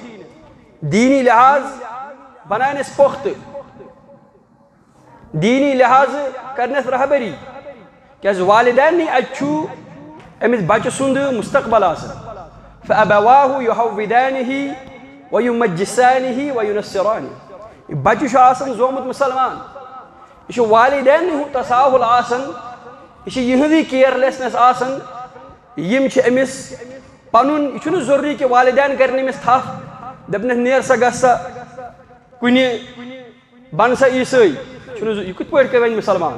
دینی لحاظ بناونس پختہٕ، دینی لحاظ کرنس رہبری۔ کیازِ والدیننٕے اَتہِ چھُ أمِس بچہٕ سُنٛد مستقبل آسان۔ فَأَبَوَاهُ يُهَوِّدَانِهِ وَيُمَجِّسَانِهِ وَيُنَصِّرَانِهِ۔ یہِ بچہٕ چھُ آسان زومُت مُسلمان، یہِ چھُ والدیننٕے ہُنٛد تساہل آسان، یہِ چھِ یِہٕنٛزٕے carelessness آسان، یِم چھِ أمِس پنُن، یہِ چھُنہٕ ضروٗری کہِ والدین کرن أمِس تھپھ، دپنس، "نیر سا، گژھ سا کُنہِ، بن سا عیسٲے۔" چھُنہٕ ضروٗ-، یہِ کِتھ پٲٹھۍ کرِ وۄنۍ مُسلمان؟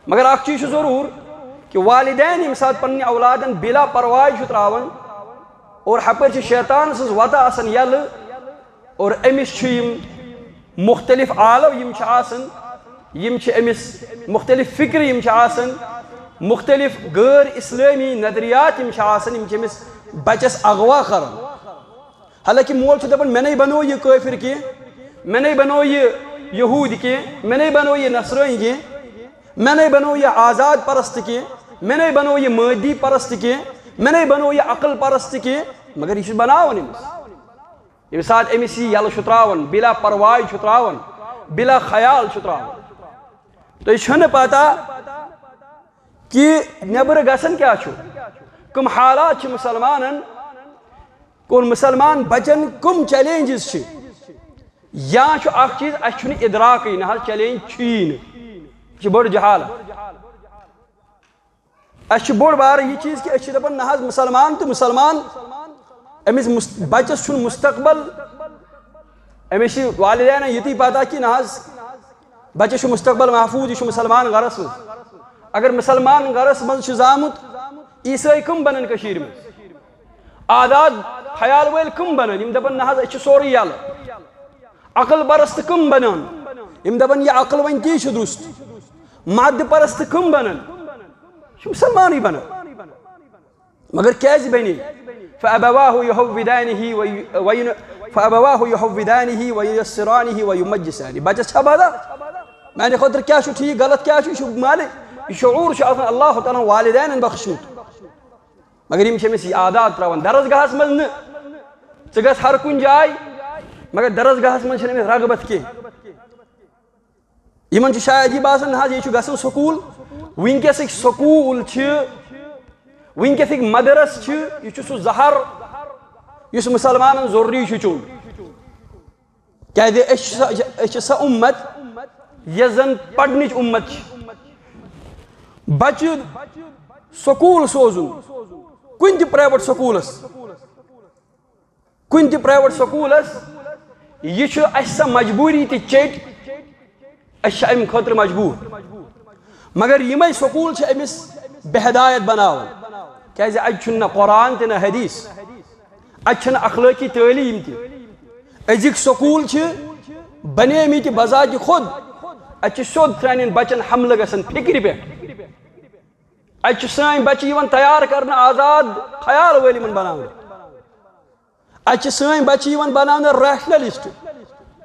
مگر اکھ چیٖز چھُ ضروٗر کہِ والدین ییٚمہِ ساتہٕ پننہِ اولادن بلا پرواے چھُ تراوان اور ہپٲرۍ چھِ شیطان سٕنٛز وتہٕ آسان یلہٕ، اور أمِس چھِ یِم مُختٔلِف آلو یِم چھِ آسان، یِم چھِ أمِس مُختٔلِف فِکرِ یِم چھِ آسان، مُختٔلِف غٲر اِسلٲمی نظریات یِم چھِ آسان، یِم چھِ أمِس بَچَس اغوا کران۔ حالانکہ مول چھُ دَپان، "مےٚ نَے بَنوو یہِ کٲفِر کینٛہہ، مےٚ نَے بَنوو یہِ یہوٗدۍ کینٛہہ، مےٚ نَے بَنوو یہِ نصرٲنۍ کینٛہہ، مےٚ نَے بَنوو یہِ آزاد پرست کینٛہہ، مےٚ نَے بَنوو یہِ مٲدی پرست کینٛہہ، مےٚ نَے بَنوو یہِ عقل پرست کینٛہہ"، مگر یہِ چھُ بَناوان أمِس۔ ییٚمہِ ساتہٕ أمِس یہِ یَلہٕ چھُ ترٛاوان، بِلا پرواے چھُ ترٛاوان، بِلا خیال چھُ ترٛاوان۔ تۄہہِ چھَنہٕ پَتہ کہِ نٮ۪برٕ گژھان کیٛاہ چھُ، کٕم حالات چھِ مُسلمانَن، کُن مُسلمان بَچَن کٕم challenges چھِ۔ یا چھُ اَکھ چیٖز، اَسہِ چھُنہٕ اِدراکٕے، نہ حظ challenge چھُیی نہٕ۔ یہِ چھِ بٔڑ جہالت۔ اَسہِ چھُ بوٚڑ بارٕ یہِ چیٖز کہِ أسۍ چھِ دَپان، نہ حظ، مُسلمان تہٕ مُسلمان، أمِس مُس-، بَچَس چھُنہٕ مُستقبل، أمِس چھِ والدینَن یُتُے پَتہ کہِ نہ حظ، بَچَس چھُ مُستقبل محفوٗظ، یہِ چھُ مُسلمان گَرَس منٛز۔ اگر مُسلمان گَرَس منٛز چھُ زامُت، عیٖسٲے کٕم بَنَن کٔشیٖرِ منٛز؟ آزاد خیال وٲلۍ کٕم بَنَن؟ یِم دَپَن، نہ حظ، أسۍ چھِ سورُے یَلہٕ۔ عقل پرست کم بنان؟ یم دپن، یہ عقل ونتی چھ درست۔ مادہ پرست کم بنان؟ چھ مسلمانٕے بنان۔ مگر کیازِ بنی؟ فأبواه يهودانه و-، وين-، فأبواه يهودانه وينصرانه ويمجسانه۔ بچس چھا پتہ؟ میانہِ خٲطرٕ کیٛاہ چھُ ٹھیٖک، غلط کیٛاہ چھُ؟ یہِ چھُ مالہِ، یہِ شعور چھُ آسان اللہ تعالیٰ ہن والدینن بخشمُت۔ مگر یِم چھِ أمِس یہِ عادات ترٛاوان درسگاہَس منٛز نہٕ۔ ژٕ گژھ ہر کُنہِ جایہِ، مگر درسگاہَس منٛز چھِنہٕ أمِس رغبت کینٛہہ۔ یِمَن چھُ شاید یہِ باسان، نہ حظ، یہِ چھُ گژھُن سکوٗل۔ وٕنکیٚسٕکۍ سکوٗل چھِ، وٕنکیٚسٕکۍ مدرس چھِ، یہِ چھُ سُہ زہر یُس مُسلمانَن ضروٗری چھُ چیوٚن۔ کیٛازِ أسۍ چھِ سۄ، أسۍ چھِ سۄ اُمت یۄس زَن پَرنٕچ اُمت چھِ۔ بَچہٕ سکوٗل سوزُن، کُنہِ تہِ پرٛایویٹ سکوٗلَس، کُنہِ تہِ پرٛایویٹ سکوٗلَس، یہِ چھُ اَسہِ سۄ مجبوٗری تہِ چیٚٹۍ، أسۍ چھِ اَمہِ خٲطرٕ مجبوٗر۔ مگر یِمَے سکوٗل چھِ أمِس بے ہدایت بَناوان، کیٛازِ اَتہِ چھُنہٕ نہ قرآن تہِ نہ حدیث، اَتہِ چھَنہٕ اخلٲقی تعلیٖم تہِ۔ أزِکۍ سکوٗل چھِ بَنیمٕتۍ بذاتِ خود، اَتہِ چھِ سیوٚد سانٮ۪ن بَچَن حملہٕ گژھان فِکرِ پٮ۪ٹھ۔ اَتہِ چھِ سٲنۍ بَچہِ یِوان تیار کَرنہٕ آزاد خیال وٲلۍ یِمَن بَناونہٕ۔ اَتہِ چھِ سٲنۍ بَچہِ یِوان بَناونہٕ ریشنَلِسٹ،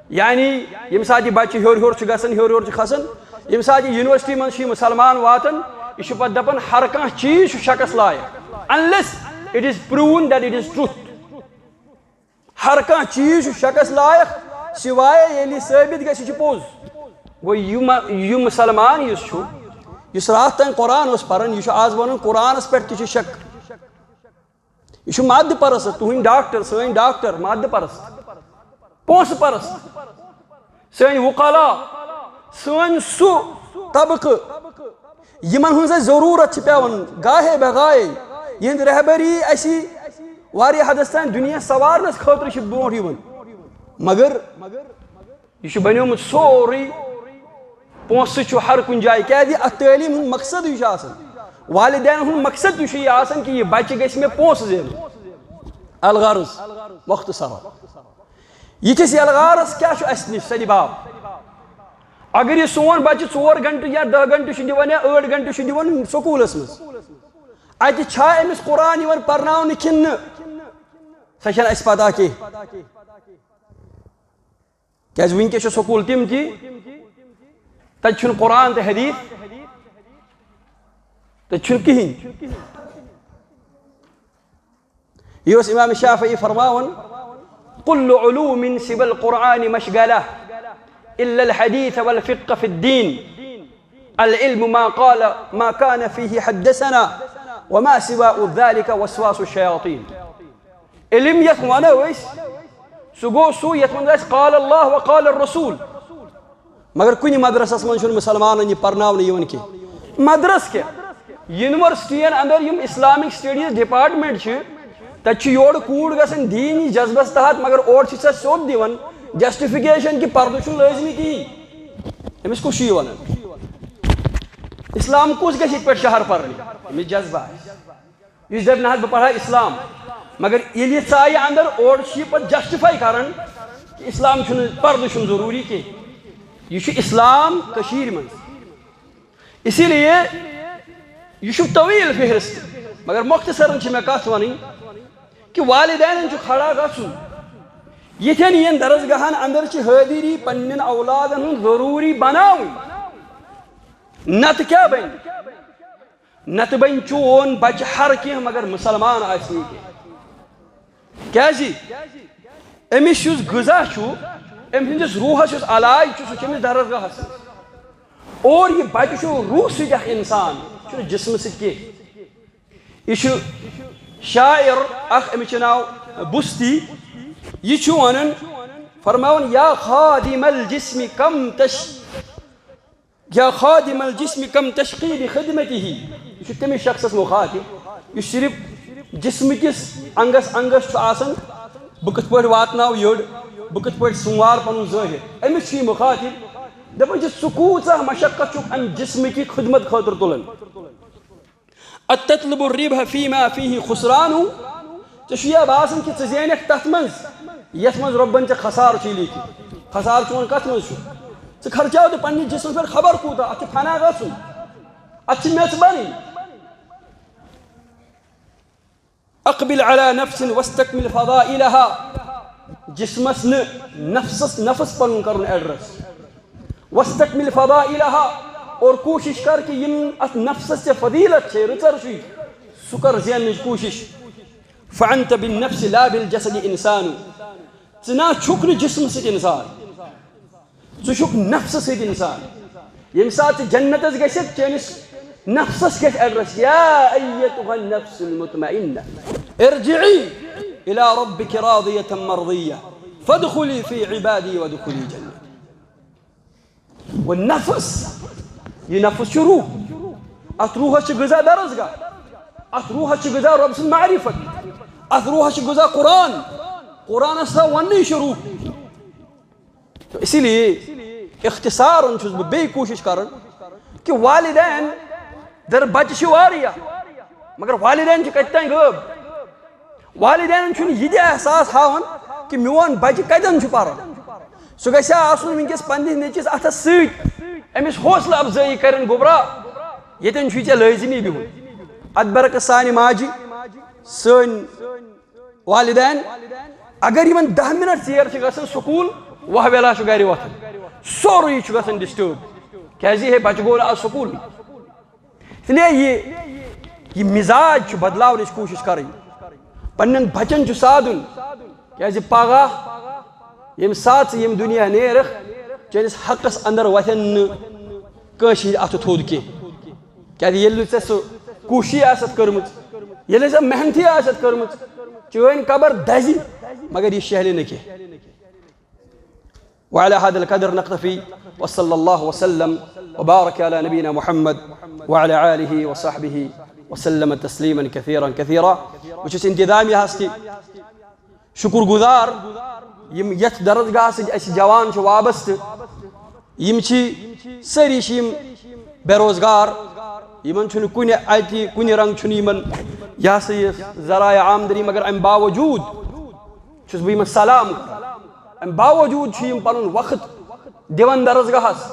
یعنی ییٚمہِ ساتہٕ یہِ بَچہِ ہیوٚر ہیوٚر چھُ گژھان، ہیوٚر ہیوٚر چھُ کھسان، ییٚمہِ ساتہٕ یہِ یونیورسٹی منٛز چھُ یہِ مُسلمان واتان، یہِ چھُ پَتہٕ دَپان ہر کانٛہہ چیٖز چھُ شکَس لایق، unless it is proven that it is truth۔ ہر کانٛہہ چیٖز چھُ شکَس لایق، سوائے ییٚلہِ یہِ ثٲبت گژھِ یہِ چھُ پوٚز۔ گوٚو یہِ مہ-، یہِ مُسلمان یُس چھُ، یُس راتھ تام قرآن اوس پَران، یہِ چھُ آز وَنان قرآنَس پٮ۪ٹھ تہِ چھُ شک۔ یہِ چھُ مادٕ پرست، تُہٕنٛدۍ ڈاکٹر، سٲنۍ ڈاکٹر، مادٕ پرست، پونٛسہٕ پرست، سٲنۍ وُکلا، سٲنۍ سُہ طبقہٕ یِمن ہٕنٛز اَسہِ ضروٗرت چھِ پٮ۪وان، گاہے بغاہے، یِہٕنٛدِ رہبری اَسہِ واریاہ حدس تام دُنیا سوارنس خٲطرٕ چھِ برونٛٹھ یِوان۔ مگر یہِ چھُ بنیومُت سورُے پونٛسہٕ چھُ ہر کُنہِ جایہِ، کیٛازِ اَتھ تعلیٖم ہُنٛد مقصدٕے چھُ آسان، والدینَن ہُنٛد مقصد تہِ چھُ یہِ آسان کہِ یہِ بَچہِ گژھِ مےٚ پونٛسہٕ زینُن۔ الغرض، مختصرا، یِتھِس یلغارَس کیٛاہ چھُ اَسہِ نِش سَدِ باب؟ اگر یہِ سون بَچہِ ژور گھنٹہٕ یا دَہ گھنٹہٕ چھُ دِوان یا ٲٹھ گھنٹہٕ چھُ دِوان سکوٗلَس منٛز، اَتہِ چھا أمِس قرآن یِوان پَرناونہٕ کِنہٕ نہٕ، سۄ چھَنہٕ اَسہِ پَتہ کینٛہہ۔ کیٛازِ وٕنکیٚس چھِ سکوٗل تِم تہِ، تَتہِ چھُنہٕ قرآن تہٕ حدیث، تَتہِ چھُنہٕ کِہیٖنۍ۔ یہِ اوس امام شافعی فرماوان، "كل علوم سوى القرآن مشغلة، إلا الحديث والفقه في الدين۔ العلم ما قال، ما كان فيه حدثنا، وما سوى ذلك وسواس الشياطين۔" علم یَتھ وَنو أسۍ، سُہ گوٚو سُہ یَتھ منٛز اَسہِ قال اللہ و قال الرسول۔ مگر کُنہِ مدرسَس منٛز چھُنہٕ مُسلمانَن یہِ پَرناونہٕ یِوان کینٛہہ۔ مدرسہٕ کیٛاہ؟ یونیورسٹیَن اندر یِم اسلامک سٹڈیز ڈپارٹمنٹ چھِ، تَتہِ چھِ یورٕ کوٗر گژھان دیٖنی جذبَس تحت، مگر اورٕ چھِ سۄ سیوٚد دِوان جسٹیفکیشن کہِ پردٕ چھُنہٕ لٲزمی کِہیٖنۍ۔ أمِس کُس چھُ یہِ وَنان؟ اسلام کُس گژھِ یِتھ پٲٹھۍ شہر پَرنہِ؟ أمِس جذبہٕ آسہِ۔ یُس دَپہِ، "نہ حظ، بہٕ پَرٕ ہا اِسلام۔" مگر ییٚلہِ یہِ ژایہِ اَندَر، اورٕ چھُ یہِ پَتہٕ جسٹِفاے کَران کہِ اِسلام چھُنہٕ، پَردٕ چھُنہٕ ضروٗری کینٛہہ۔ یہِ چھُ اِسلام کٔشیٖرِ منٛز۔ اسی لیے یہِ چھُ طویل فہرست، مگر مۄختصرن چھِ مےٚ کَتھ وَنٕنۍ کہِ والدینَن چھُ کھڑا گژھُن۔ یِتھٮ۪ن یِن درسگاہَن اَندَر چھِ حٲضِری پنٛنٮ۪ن اولادَن ہٕنٛز ضروٗری بَناوٕنۍ، نَتہٕ کیٛاہ بَنہِ؟ نتہٕ بنہِ چون بچہِ ہر کینٛہہ مگر مسلمان آسہِ نہٕ کینٛہہ۔ کیازِ؟ أمِس یُس غذا چھُ، أمۍ سٕنٛدِس روحس یُس علاج چھُ، سُہ چھُ أمِس درسگاہس منٛز۔ اور یہِ بچہِ چھُ روح سۭتۍ اکھ انسان، چھُنہٕ جسمہٕ سۭتۍ کینٛہہ۔ یہِ چھُ شاعر اکھ، أمِس چھُ ناو بُستی۔ یہِ چھُ ونان، فرماوان، یا خادم الجسم کم تش یا خادم الجسم کم تشقی بخدمتہ۔ یہِ چھُ تٔمِس شخصس مُخاطب یُس صرف جسمہٕ کِس انگس انگس چھُ آسان، بہٕ کِتھ پٲٹھۍ واتناو یٔڑ، بہٕ کِتھ پٲٹھۍ سُموار پنُن ظٲہِر۔ أمِس چھُ یہِ مُخاطب، دپان چھُ، ژٕ کوٗژاہ مشقت چھُکھ امہِ جسمہٕ کہِ خدمت خٲطرٕ تُلان۔ اتطلب الربح فيما فيه خسران؟ ژےٚ چھُ یا باسان کہِ ژٕ زینکھ تتھ منٛز یتھ منٛز رۄبن ژےٚ خسارٕ چھُے لیکھِتھ؟ خسارٕ چون کتھ منٛز چھُ؟ ژٕ خرچاو تہٕ پننِس جسمس پٮ۪ٹھ خبر کوٗتاہ، اتھ چھُ فنا گژھُن، اتھ چھِ میژ بنٕنۍ۔ اقبل على نفس واستكمل فضائلها۔ جسمس نہٕ، نفسس، نفس پنُن کرُن ایڈریس۔ واستكمل فضائلها، اور کوٗشِش کر کہِ یِم اتھ نفسس ژےٚ فضیلت چھے، رٕژر چھُے، سُہ کر زیننٕچ کوٗشِش۔ فأنت بالنفس لا بالجسد إنسان۔ ژٕ نہ چھُکھ نہٕ جسمہٕ سۭتۍ انسان، ژٕ چھُکھ نفسہٕ سۭتۍ انسان۔ ییٚمہِ ساتہٕ ژٕ جنتس گژھکھ، چٲنِس نفسس گژھِ ایڈریس، یا ایتها النفس المطمئنة ارجعی الی ربک راضیة مرضیة فادخلی فی عبادی وادخلی جنتی۔ و نفس، یہِ نفس چھُ روح۔ اتھ روحس چھِ غذا درسگاہ، اتھ روحس چھِ غذا رۄب سٕنٛز معرفت، اتھ روحس چھِ غذا قرآن۔ قرآنس ہسا وننٕے چھُ روح۔ تو اسی لیے اختصارن چھُس بہٕ بیٚیہِ کوٗشِش کران کہِ والدین در بچہِ چھِ واریاہ، مگر والدین چھِ کتہِ تام غٲب۔ والدینن چھُنہٕ یہِ تہِ احساس ہاوان کہِ میون بچہِ کتٮ۪ن چھُ پران۔ سُہ گژھِ ہا آسُن وٕنکیٚس پننِس نیٚچوِس اتھس سۭتۍ، أمِس حوصلہٕ افزٲیی کرن، گوٚبرا، ییٚتٮ۪ن چھُے ژےٚ لٲزمی بِہُن۔ اتھ برعکس سانہِ ماجہِ، سٲنۍ والدین، اگر یِمن دَہ منٹ ژیر چھِ گژھان سکوٗل، وہویلا چھُ گرِ وۄتھان، سورُے چھُ گژھان ڈسٹرب۔ کیازِ؟ ہے، بچہٕ گوٚو نہٕ آز سکوٗل۔ اس لیے یہِ، یہِ مزاج چھُ بدلاونٕچ کوٗشِش کرٕنۍ۔ پننٮ۪ن بچن چھُ سادُن، کیازِ پگاہ ییٚمہِ ساتہٕ ژٕ ییٚمہِ دُنیا نیرکھ، چٲنِس حقس اندر وۄتھن نہٕ کٲنٛسہِ ہٕنٛدِ اتھٕ تھوٚد کینٛہہ۔ کیازِ ییٚلہِ نہٕ ژےٚ سُہ کوٗشِش آسٮ۪تھ کٔرمٕژ، ییٚلہِ نہٕ ژےٚ محنتھٕے آسٮ۪تھ کٔرمٕژ، چٲنۍ قبر دزِ، مگر یہِ شیہلہِ نہٕ کینٛہہ۔ وعلى هذا القدر نكتفي، وصلى الله وسلم وبارك على نبينا محمد وعلى آله وصحبه وسلم تسليما كثيرا كثيرا۔ بہٕ چھُس انتظامیہ ہس تہِ شُکُر گُزار، یِم یتھ درسگاہ سۭتۍ اسہِ جوان چھِ وابستہٕ۔ یِم چھِ سٲری چھِ یِم بے روزگار، یِمن چھُنہٕ کُنہِ اتہِ، کُنہِ رنگ چھُنہٕ یِمن، یہِ ہسا یہِ، ذرائع آمدنی، مگر امہِ باوجود چھُس بہٕ یِمن سلام کران۔ امہِ باوجود چھِ یِم پنُن وقت دِوان درسگاہس،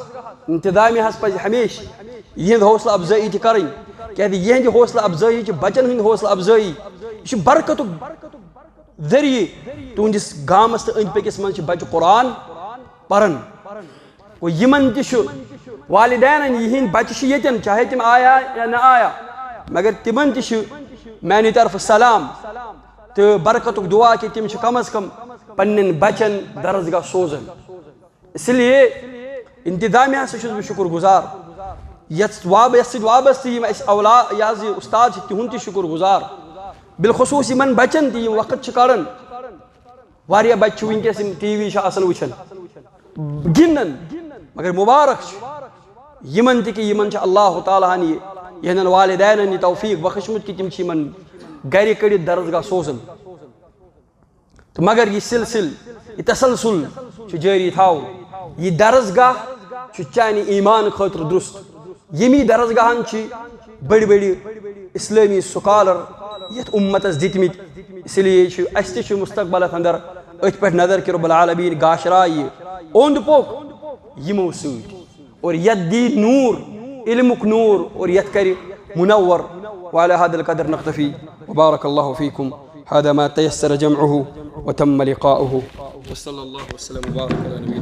انتظامیہ ہس پزِ ہمیشہِ یِہنٛد حوصلہٕ افزٲیی تہِ کرٕنۍ، کیازِ یِہنٛدِ حوصلہٕ افزٲیی چھِ بچن ہٕنٛدۍ حوصلہٕ افزٲیی، یہِ چھِ برکتُک ذٔریعہٕ۔ تُہنٛدِس گامس تہٕ أنٛدۍ پٔکِس منٛز چھِ بچہِ قرآن پران۔ گوٚو، یِمن تہِ چھُ، والدینن، یِہنٛدۍ بچہِ چھِ ییٚتٮ۪ن، چاہے تِم آیا یا نہ آیا، مگر تِمن تہِ چھُ میانہِ طرفہٕ سلام تہٕ برکتُک دعا کہِ تِم چھِ کم از کم پننٮ۪ن بچن درسگاہ سوزان۔ اس لیے انتظامیہ ہسا چھُس بہٕ شُکُر گُزار، یتھ واب-، یتھ سۭتۍ وابستہٕ یِم اسہِ اولا-، یہِ حظ یہِ استاد چھِ، تِہُنٛد تہِ شُکُر گُزار، بالخصوص یِمن بچن تہِ یِم وقت چھِ کڑان۔ واریاہ بچہِ چھِ وٕنکیٚس یِم ٹی وی چھِ آسان وٕچھان، گِنٛدان، مگر مُبارک چھُ یِمن تہِ کہِ یِمن چھُ اللہ تعالیٰ ہن یہِ، یِہنٛدٮ۪ن والدینن یہِ توفیق بخشمُت کہِ تِم چھِ یِمن گرِ کٔڑِتھ درسگاہ سوزان۔ تہٕ مگر یہِ سلسلہٕ، یہِ تسلسل چھُ جٲری تھاوُن۔ یہِ درسگاہ چھُ چانہِ ایمان خٲطرٕ درست۔ ییٚمی درسگاہن چھِ بٔڑۍ بٔڑۍ اسلٲمی سکالر یتھ امتس دِتمٕتۍ۔ اس لیے چھُ اسہِ تہِ چھُ مستقبلس اندر أتھۍ پٮ۪ٹھ نظر کہِ رب العالمین گاشرایہِ اوٚنٛد پوٚک یِمو سۭتۍ، اور یتھ دی نور، علمُک نور، اور یتھ کرِ منور۔ وعلى هذا القدر نكتفي، وبارك الله فيكم۔ هذا ما تيسر جمعه وتم لقاؤه، وصلى الله وسلم وبارك على نبينا